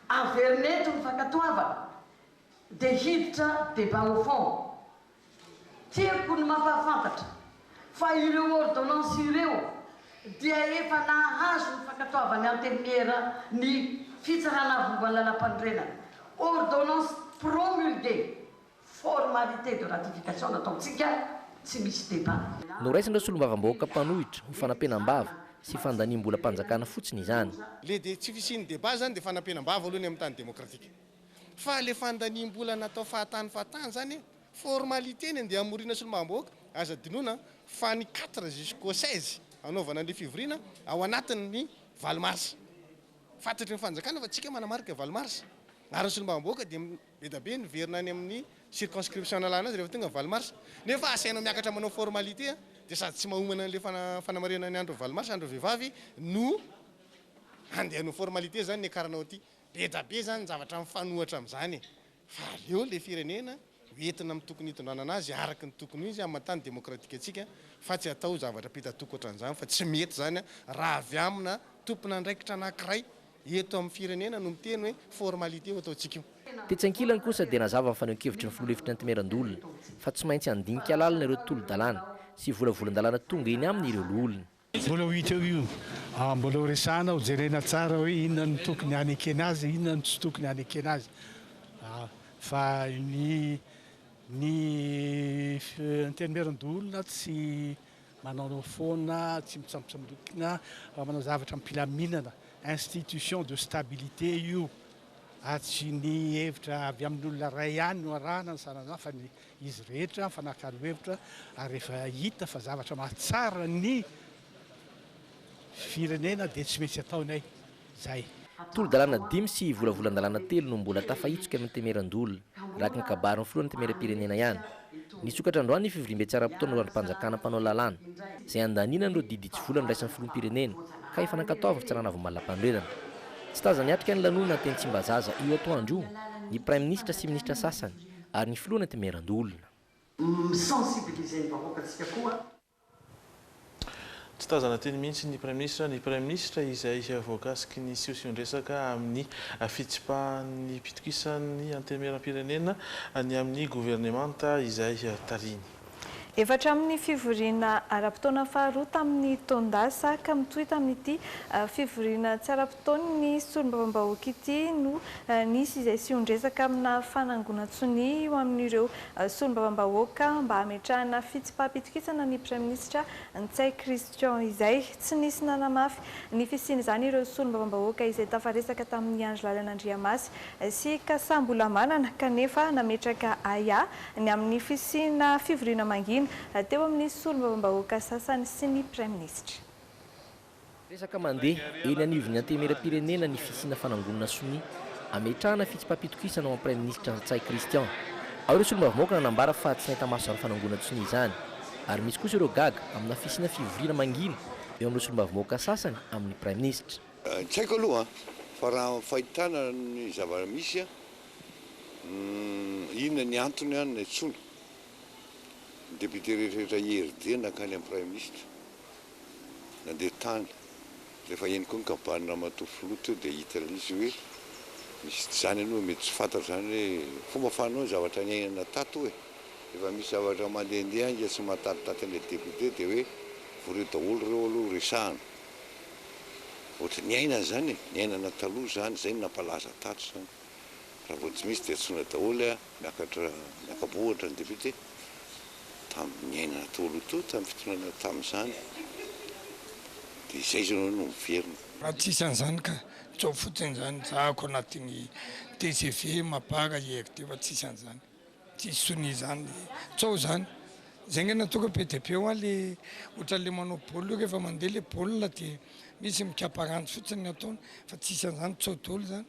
Averina eto ny fankatoavana dia hiditra débat au fond. Tiako ny mampahafantatra fa ireo ordonnances ireo dia efa nahazo ny fankatoavan'ny Antenimiera ny Fitsarana Avo Momba ny Lalàmpanorenana, ordonnances promulguées. Formalité de ratification nataontsika tsy misy débat.
Noraisin'ireo solombavambahoaka mpanohitra ho fanampenam-bava sy fandaniam-bolam-panjakana fotsiny izany.
Le de tsy fisian'ny débat zany de fanampenam-bava aloha ny amin'ny tany démocratique. Fa le fandaniam-bola natao fahatany fahatany zany formalité ny andeha hamoriana solombavambahoaka, aza adinoina fa ny quatre jusqu'au 16 hanaovana an'le fivoriana ao anatin'ny valo mars. Fantatry ny fanjakana fa tsika manamarika valo mars ary ny solombavambahoaka dia Be da be niverina any amin'ny circonscription nalana azy rehefa tonga ny 8 mars. Nefa asainao miakatra manao formalité dia sady tsy mahomana an'ilay fanamarihana ny andron'ny 8 mars, andron'ny vehivavy, no handeha hanao formalité izany niakaranao aty. Be da be izany ny zavatra mifanohatra amin'izany e. Fa aleo ilay firenena ho entina amin'ny tokony hitondrana anazy araka ny tokony ho izy amin'ny maha tany demokratika antsika fa tsy atao zavatra peta-toko ohatran'izany fa tsy mety izany raha avy amina tompon'andraikitra anankiray Eto amin'ny firenena no miteny hoe formalité io ataontsika io.
Tetsy ankilany kosa dia nazava ny fanehoan-kevitry ny filoha lefitry ny Antenimierandoholona fa tsy maintsy handinika lalina ireo tolo-dalàna sy volavolan-dalàna tonga eny aminy ireo loholona.
Mbola ho hita eo io, mbola ho resahana, ho jerena tsara hoe inona no tokony hanekena azy, inona no tsy tokony hanekena azy. Fa ny ny Antenimierandoholona tsy Manaonao foana, tsy mitsambotsambikina fa manao zavatra am-pilaminana. Institution de stabilité io ary tsy ny hevitra avy amin'ny olona iray ihany no arahana ny saran'izany fa ny izy rehetra mifanakalo hevitra ary rehefa hita fa zavatra mahatsara ny firenena dia tsy maintsy ataonay izay.
Tolo-dalàna dimy sy volavolan-dalàna telo no mbola tafahitsoka amin'ny Antenimierandoholona, araka ny kabarin'ny filohan'ny Antenimierampirenena ihany. Nisokatra androany ny fivoriambe tsy ara-potoan'ireo andrim-panjakana mpanao lalàna, izay handaniana an'ireo didy hitsivolana noraisin'ny filoham-pirenena, ka efa nankatoavin'ny fitsarana avo malam-panorenana. Tsy tazana niatrika ny lanonana teny Tsimbazaza io atoandro io ny praiminisitra sy minisitra sasany ary ny filohan'ny Antenimierandoholona.
Mi-sensibiliser ny vahoakantsika koa.
Tsy tazana teny mihitsy ny Praiminisitra, ny Praiminisitra izay voakasiky ny siosion-dresaka amin'ny fitsipahan'ny mpitokisan'ny Antenimierampirenena ny amin'ny governemanta izay tarihiny.
Efa hatramin'ny fivoriana ara-potoana faharoa tamin'ny taon-dasa ka mitohy tamin'ity fivoriana tsy ara-potoan'ny solombavambahoaka ity no nisy izay sion-dresaka amina fanangonan-tsonia eo amin'ireo Solombavambahoaka mba hametrahana fitsipaham-pitokisana ny Praiminisitra Ntsay Christian izay. Tsy nisy nanamafy ny fisian'izany ireo solombavambahoaka izay tafaresaka tamin'i Andry Lalana Andriamasy sy Kasa Mbolamanana kanefa nametraka ahiahy ny amin'ny fisiana fivoriana mangina teo amin'ny solombavambahoaka sasany sy ny Praiminisitra.
Resaka mandeha eny anivon'ny Antenimierampirenena ny fisiana fanangonana sonia ametrahana fitsipaham-pitokisana ao amin'ny Praiminisitra Ntsay Christian. Ao ireo solombavambahoaka nanambara fa tsy nahita maso izany fanangonan-tsonia izany. Ary misy kosa ireo gaga amina fisiana fivoriana mangina eo amin'ireo solombavambahoaka sasany amin'ny Praiminisitra.
Tsy haiko aloha fa raha ny fahitana ny zava-misy inona ny antony niantsoana ny député rehetra IRD nankany amin'ny Praiminisitra nandeha tany. Rehefa heno koa ny kabarin'i Ramatoa Filoha teo dia hita ilay izy hoe misy tsy izany aloha mety tsy fantatra izany hoe fomba fanao ny zavatra niainana tato e! Rehefa misy zavatra mandehandeha ainga tsy mahatatitate an'ilay député dia hoe vorio daholo ireo aloha resahana. Ohatry ny niainana izany e! Niainana taloha izany, izay no nampalaza tato izany. Raha vao tsy misy dia antsoina daholo a, miakatra miaka-bohitra ny député. Tamin'ny niainana teo aloha teo, tamin'ny fitondrana tamin'izany. Dia izay izao no miverina.
Raha tsisy an'izany ka, zao fotsiny izany, zahako anatin'ny tgv, mapar, IRD fa tsisy an'izany. Tsisy sonia izany, tsao izany. Izay nge nataoko be dia be hoa le ohatran'le manao baolina io rehefa mandeha le baolina dia misy mikapa ranjo fotsiny ny ataony fa tsisy an'izany tsao daholo izany.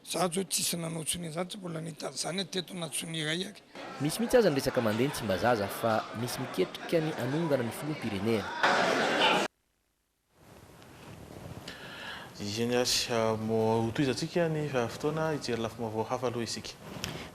Za zao tsisy nanao sonia zany tsy mbola nahita an'izany aho teto na sonia iray ary.
Misy mihitsy aza ny resaka mandeha ny Tsimbazaza fa misy miketrika ny hanongana ny filoham-pirenena.
Eny ary, hotohizantsika ny fotoana hijery lafim-baovao hafa aloha isika.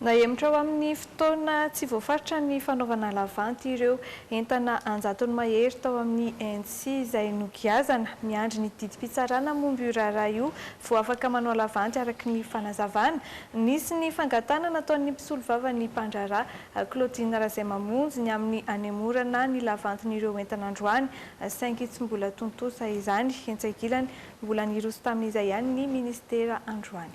Nahemotra ho amin'ny fotoana tsy voafaritra ny fanaovana lavanty ireo entana an-jatony mahery tao amin'ny ENSI izay nogiazana. Miandry ny didim-pitsarana momba io raharaha io vao afaka manao lavanty araka ny fanazavana. Nisy ny fangatahana nataon'ny mpisolovavan'ny mpandraharaha Claudine Razaimamonjy ny amin'ny hanemorana ny lavantin'ireo entana androany saingy tsy mbola tontosa izany. Etsy ankilany, mbola niroso tamin'izay ihany ny minisitera androany.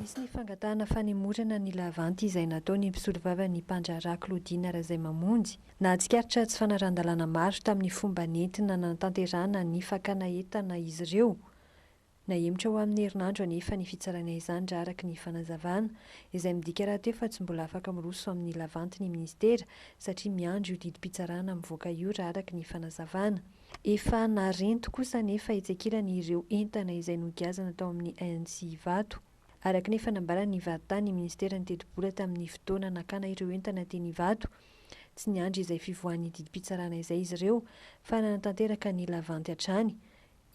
Nisy ny fangatahana fanemorana ny lavanty izay nataon'ny mpisolovavan'ny mpandraharaha Claudine Razaimamonjy. Nahatsikaritra tsy fanarahan-dalàna maro tamin'ny fomba nentina nanatanterahana ny fakana entana izy ireo. Nahemotra ho amin'ny herinandro anefa ny fitsarana izany raha araka ny fanazavana, izay midika rahateo fa tsy mbola afaka miroso amin'ny lavanty ny minisitera satria miandry io didim-pitsarana mivoaka io raha araka ny fanazavana. Efa narento kosa anefa etsy ankilany ireo entana izay nogiazana tao amin'ny ANC Ivato. Araka ny efa nambaran'ny vadintany ny minisiteran'ny tetibola tamin'ny fotoana nakana ireo entana teny Ivato, tsy niandry izay fivoahan'ny didim-pitsarana izay izy ireo fa nanatanteraka ny lavanty hatrany.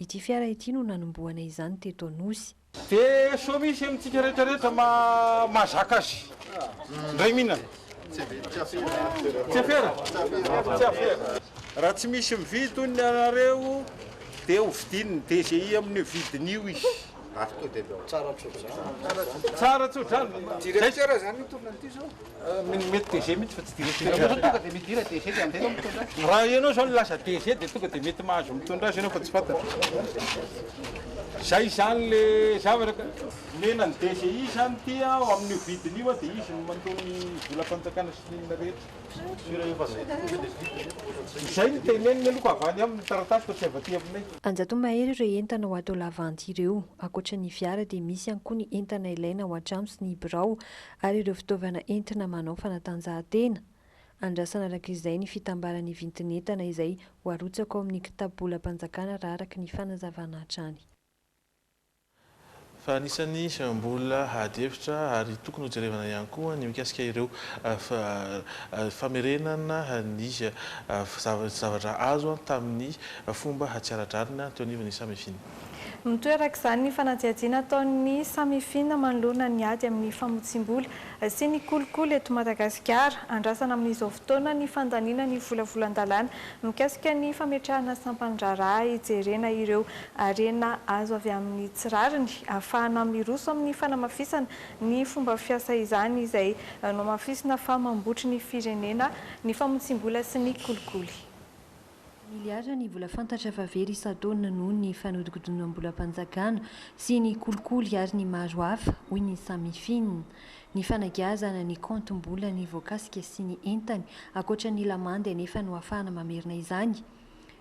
Ity fiara ity no nanombohana izany teto Anosy.
Dia sao misy amintsika rehetra rehetra mahazaka azy indray mihinana? Tsy afera? Tsy afera. Raha tsy misy mividy hono ny anareo dia ho vidian'ny DGI amin'io vidiny io izy. Tsara tsodrano.
Directeur zany mitondra an'ity zao?
Mety DG mihitsy fa tsy directeur. Tonga dia midira DG dia amin'izay ianao mitondra azy. Raha ianao zao nilaza DG dia tonga dia mety mahazo mitondra azy ianao fa tsy fantatro. Zay izany le zavatra ka. Omena ny DGI izany ity an, amin'io vidiny io an, dia izy no mandoa ny volam-panjakana sy ny inona rehetra. Izay no teneniny aloha ka avy any aminy ny taratasy fa tsy avy aty aminay.
Anjato mahery ireo entana ho atao lavanty ireo. Ankoatra ny fiara dia misy ihany koa ny entana ilaina ao an-trano sy ny birao ary ireo fitaovana entina manao fanatanjahantena. Andrasana araka izay ny fitambaran'ny vintin'entana izay ho arotsaka ao amin'ny kitapobolam-panjakana raha araka ny fanazavana hatrany.
Fa anisan'ny mbola ady hevitra ary tokony hojerevana ihany koa ny mikasika ireo famerenana ny zavatra azo tamin'ny fomba tsy ara-drariny teo anivon'ny Samifin.
Mitohy araka izany ny fanadihadiana ataon'ny Samifin manoloana ny ady amin'ny famotsiam-bola sy ny kolikoly eto Madagasikara. Andrasana amin'izao fotoana ny fandaniana ny volavolan-dalàna mikasika ny fametrahana sampan-draharaha hijerena ireo harena azo avy amin'ny tsy rariny, ahafahana miroso amin'ny fanamafisana ny fomba fiasa izany izay nohamafisina fa mambotry ny firenena ny famotsiam-bola sy ny kolikoly.
Miliara ny vola fantatra fa very isan-taona noho ny fanodikodinam-bolam-panjakana sy ny kolikoly ary ny maro hafa, hoy ny Samifin. Ny fanagiazana ny kaontim-bolany voakasika sy ny entany, ankoatra ny lamandy anefa no ahafahana mamerina izany.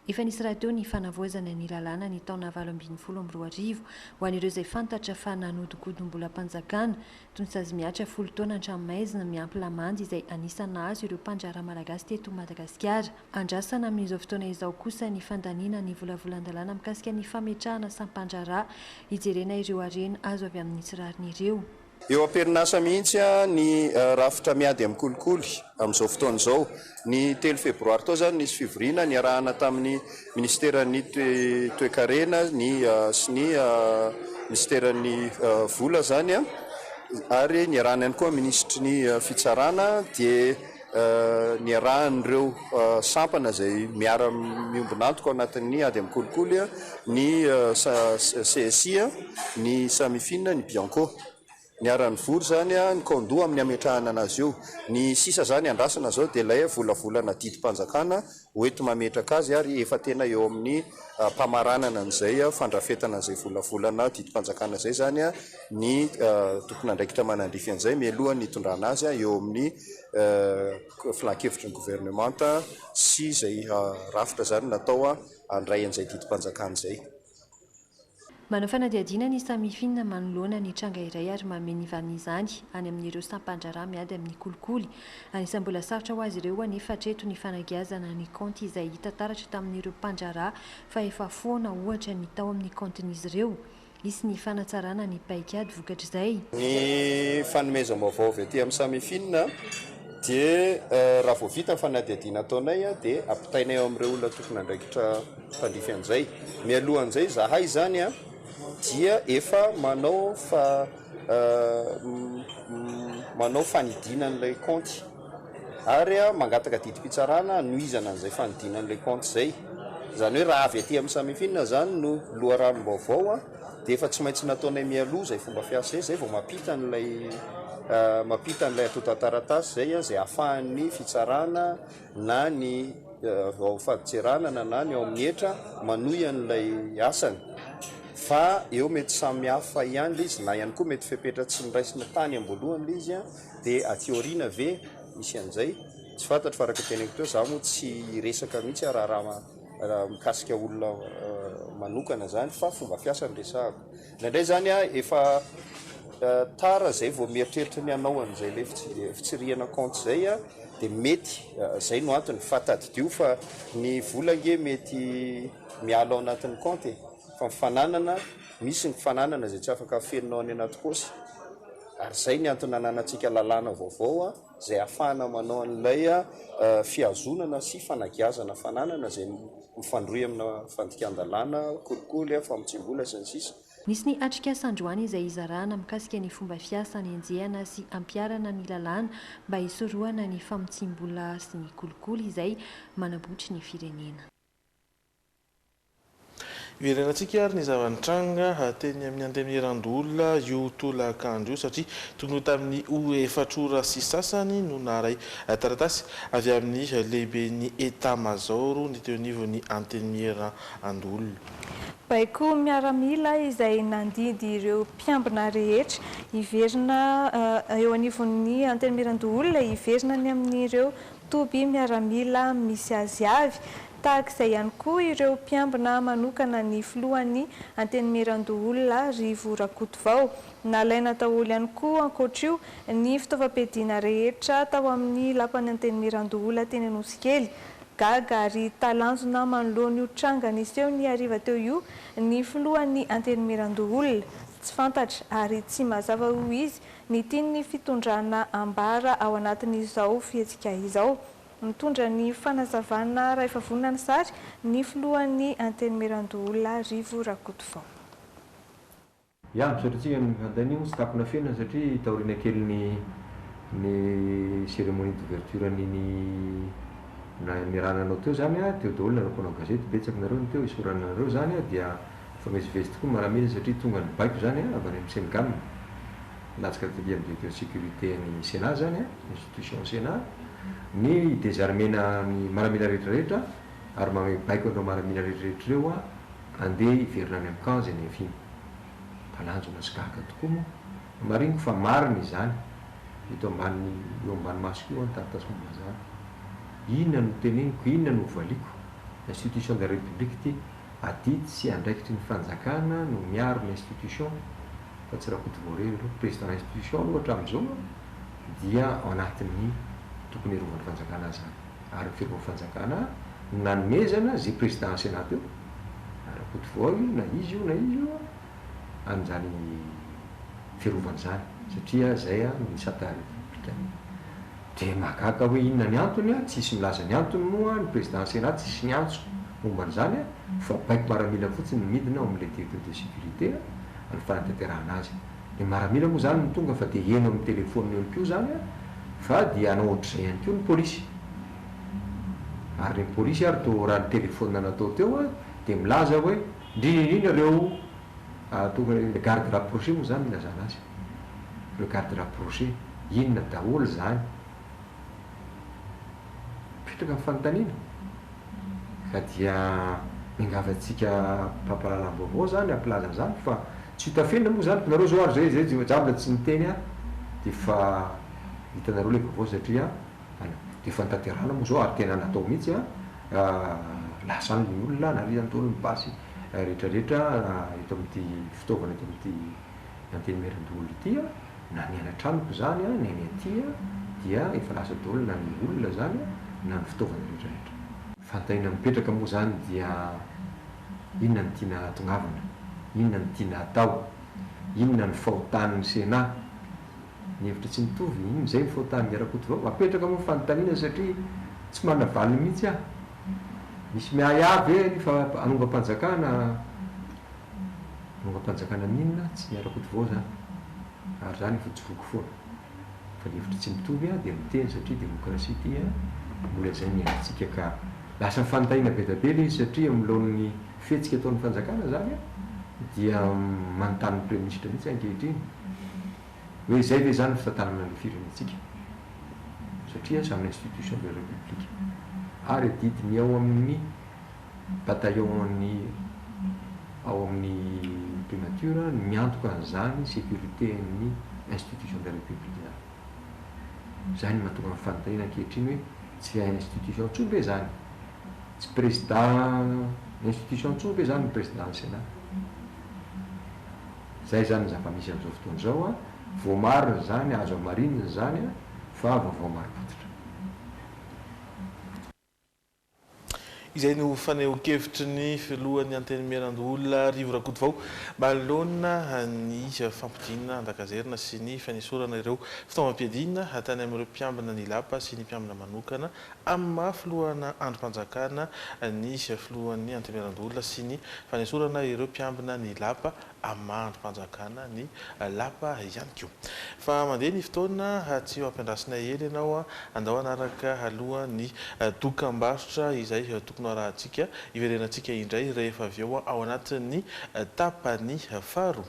Efa nisy rahateo ny fanavaozana ny lalàna ny taona 2018 ho an'ireo izay fantatra fa nanodinkodim-bolam-panjakana, toy ny sazy mihatra folo taona an-tranomaizina miampy lamandy izay anisan'ny nahazo ireo mpandraharaha malagasy teto Madagasikara. Andrasana amin'izao fotoana izao kosa ny fandaniana ny volavolan-dalàna mikasika ny fametrahana sampan-draharaha hijerena ireo harena azo avy amin'ny tsy rariny ireo.
Eo am-perinasa mihitsy ny rafitra miady amin'ny kolikoly amin'izao fotoana izao. Ny telo febroary teo izany nisy fivoriana niarahana tamin'ny minisiteran'ny toekarena ny sy ny minisiteran'ny vola izany ary niarahana ihany koa minisitry ny fitsarana dia niarahan'ireo sampana izay miara miombon'antoka ao anatin'ny ady amin'ny kolikoly ny CSI, ny Samifin, ny Bianco. Niara-nivory izany ny kaondoha amin'ny hametrahana anazy io. Ny sisa izany andrasana izao dia ilay volavolana didim-panjakana hoenti-mametraka azy ary efa tena eo amin'ny mpamaranana an'izay fandrafetana an'izay volavolana didim-panjakana izay izany ny tompon'andraikitra manandrify an'izay mialoha ny hitondrana azy eo amin'ny filan-kevitry ny governemanta sy izay rafitra izany natao handray an'izay didim-panjakana izay.
Manao fanadihadiana ny Samifin manoloana ny tranga iray ary manome ny valin'izany any amin'ireo sampan-draharaha miady amin'ny kolikoly. Anisan'ny mbola sarotra ho azy ireo anefa hatreto ny fanagiazana ny kaonty izay hita taratra tamin'ireo mpandraharaha fa efa foana ohatra ny tao amin'ny kaontin'izy ireo. Hisy ny fanatsarana ny paikady vokatr'izay.
Ny fanomezam-baovao avy aty amin'ny Samifin dia raha vao vita ny fanadihadiana ataonay dia ampitainay ao amin'ireo olona tompon'andraikitra tandrify an'izay. Mialoha an'izay izahay izany dia efa manao fa manao fanidiana an'ilay kaonty ary mangataka didim-pitsarana hanohizana an'izay fanidiana an'ilay kaonty izay. Izany hoe raha avy aty amin'ny Samifin izany no loharanom-baovao dia efa tsy maintsy nataonay mialoha izay fomba fiasa izay, izay vao mampita an'ilay mampita an'ilay antontan-taratasy izay, izay ahafahan'ny fitsarana na ny ao fadintseranana na ny ao amin'ny hetra manohy an'ilay asany fa eo mety samy hafa ihany ilay izy na ihany koa mety fepetra tsy noraisina tany am-boalohany ilay izy dia aty aoriana ve misy an'izay? Tsy fantatro fa araka ny teneniko teo za moa tsy hiresaka mihitsy raharaha raha mikasika olona manokana zany fa fomba fiasa no resahako. Indraindray zany efa tara zay vao mieritreritra ny hanao an'izay ilay fitsirihana kaonty izay dia mety zay no antony fa tadidio fa ny vola ange mety miala ao anatin'ny kaonty e, fa ny fananana misy ny fananana izay tsy afaka afeninao any anaty paosy ary zay ny antony nananantsika lalàna vaovao izay ahafahana manao an'ilay fihazonana sy fanagiazana fananana izay mifandrohy amina fandikan-dalàna, kolikoly, famotsiam-bola sy ny sisa.
Nisy ny atrikasa androany izay hizarana mikasika ny fomba fiasa hanenjehana sy hampiharana ny lalàna mba hisorohana ny famotsiam-bola sy ny kolikoly izay manabotry ny firenena.
Hiverenantsika ary ny zava-nitranga teny amin'ny Antenimierandoholona io tolakandro io satria tokony ho tamin'ny ora efatra ora sy sasany no naharay taratasy avy amin'ny lehiben'ny Etamazaoro ny teo anivon'ny Antenimierandoholona.
Baiko miaramila izay nandidy ireo mpiambina rehetra hiverina eo anivon'ny Antenimierandoholona hiverina any amin'ireo toby miaramila misy azy avy. Tahaka izay ihany koa ireo mpiambina manokana ny filohan'ny Antenimierandoholona Rivo Rakotovao. Nalaina daholo ihany koa ankoatr'io ny fitaovam-piadiana rehetra tao amin'ny lapan'ny Antenimierandoholona teny Anosikely. Gaga ary talanjona manoloana io tranga niseho ny hariva teo io ny filohan'ny Antenimierandoholona. Tsy fantatra ary tsy mazava hoy izy ny tian'ny fitondrana ambara ao anatin'izao fihetsika izao. Mitondra ny fanazavana raha efa vonona ny sary, ny filohan'ny Antenimierandoholona Rivo Rakotovao.
Ya, misaotra antsika ny fanontaniana moa tsy takona fenina satria taoriana kelin'ny ny cérémonie d'ouverture an'iny niarahana nanao teo zany a, teo daholo nareo mpanao gazety, betsaka nareo no teo, isaorana anareo zany a, dia nifamezivezy tokoa ny maramila satria tonga ny baiko zany a, avy any amin'ny Cemgam, latsaka taty amin'ny directeur sécurité an'ny Sénat zany a, institution Sénat, ny hi-désarmer-na ny maramila rehetra rehetra ary manome baiko an'ireo maramila rehetra rehetra ireo handeha hiverina any amin'ny camp izay niaviany. Talanjona sy gaga tokoa moa. Hamariniko fa marina izany. Eto ambany, eo ambany masoko io ny taratasy momba an'izany. Inona no teneniko, inona no hovaliako? Institution de la République ity. Adidy sy andraikitry ny fanjakana no miaro ny institution fa tsy Rakotovao irery aloha. Président institution aloha hatramin'izao dia ao anatin'ny tokony hiarovan'ny fanjakana azy izany. Ary ny fiarovan'ny fanjakana no nanomezana izay président Sénat teo, na Rakotovao io na iza io na iza io, an'izany. fiarovana izany satria zay ny sata repoblikana. Dia mahagaga hoe inona ny antony an, tsisy milaza ny antony moa ny président sénat tsisy niantso momba an'izany an, fa baiko maramila fotsiny no midina ao amin'ilay directeur de sécurité an, ny fanatanterahana azy. Ny maramila moa izany no tonga fa dia heno amin'ny téléphone ihany koa izany an, fa dia hanao ohatr'izay ihany koa ny polisy. Ary ny polisy ary toa raha ny téléphone natao teo an, dia milaza hoe indrindra indrindra ireo tonga le garde rapproché moa izany no ilazana azy. Ireo garde rapproché, inona daholo izany? Mipetraka ny fanontaniana. Ka dia miangavy antsika mpampahalalam-baovao izany hampilaza an'izany fa tsy ho tafenina moa izany fa nareo izao ary zay zay za mbola tsy niteny aho dia efa hitanareo ilay vaovao satria dia efa notanterahana moa izao ary tena natao mihitsy an, lasa any ny olona narizany daholo ny basy rehetrarehetra eto amin'ity fitaovana eto amin'ity Antenimierandoholona ity an, na ny any an-tranoko izany an, ny any aty an, dia efa lasa daholo na ny olona izany an, na ny fitaovana rehetrarehetra. Fanontaniana mipetraka moa izany dia inona no tiana hahatongavana? Inona no tiana hatao? Inona no fahotan'ny Sénat? Ny hevitra tsy mitovy, inona izay ny fahotan'i Rakotovao? Apetraka moa ny fanontaniana satria tsy manana valiny mihitsy aho. Misy miahiahy ve ny fa hanongam-panjakana? Hanongam-panjakana amin'inona? Tsy ny Rakotovao izany. Ary izany efa joroko foana. Fa ny hevitra tsy mitovy dia miteny satria demokrasia ity mbola izay ny iainantsika ka lasa fanontaniana be dia be ilay izy satria manoloan'ny fihetsika ataon'ny fanjakana izany dia manontany ny praiminisitra mihitsy ankehitriny hoe izay ve izany ny fitantanana ny firenentsika satria samy institution de la république ary adidy ny ao amin'ny bataillon-n'ny ao amin'ny primature ny miantoka an'izany sécurité-n'ny institution de la république izany. Izany no mahatonga ny fanontaniana ankehitriny hoe tsy institution intsony ve izany? Tsy président institution intsony ve izany ny président ny Sénat? Izay izany ny zava-misy amin'izao fotoana izao an, voamarina izany, azo hamarinina izany an, fa vaovao marim-pototra.
Izay no fanehoan-kevitry ny filohan'ny Antenimierandoholona Rivo Rakotovao manoloana ny fampodiana an-dakazerina sy ny fanesorana ireo fitaovam-piadiana tany amin'ireo mpiambina ny lapa sy ny mpiambina manokana amin'ny maha filohana andrim-panjakana ny filohan'ny Antenimierandoholona sy ny fanesorana ireo mpiambina ny lapa amin'ny maha andrim-panjakana ny lapa ihany koa. Fa mandeha ny fotoana, tsy ho ampiandrasina ela ianao, andao hanaraka aloha ny dokambarotra izay tokony ho arahantsika, hiverenantsika indray rehefa avy eo ao anatin'ny tapany faharoa.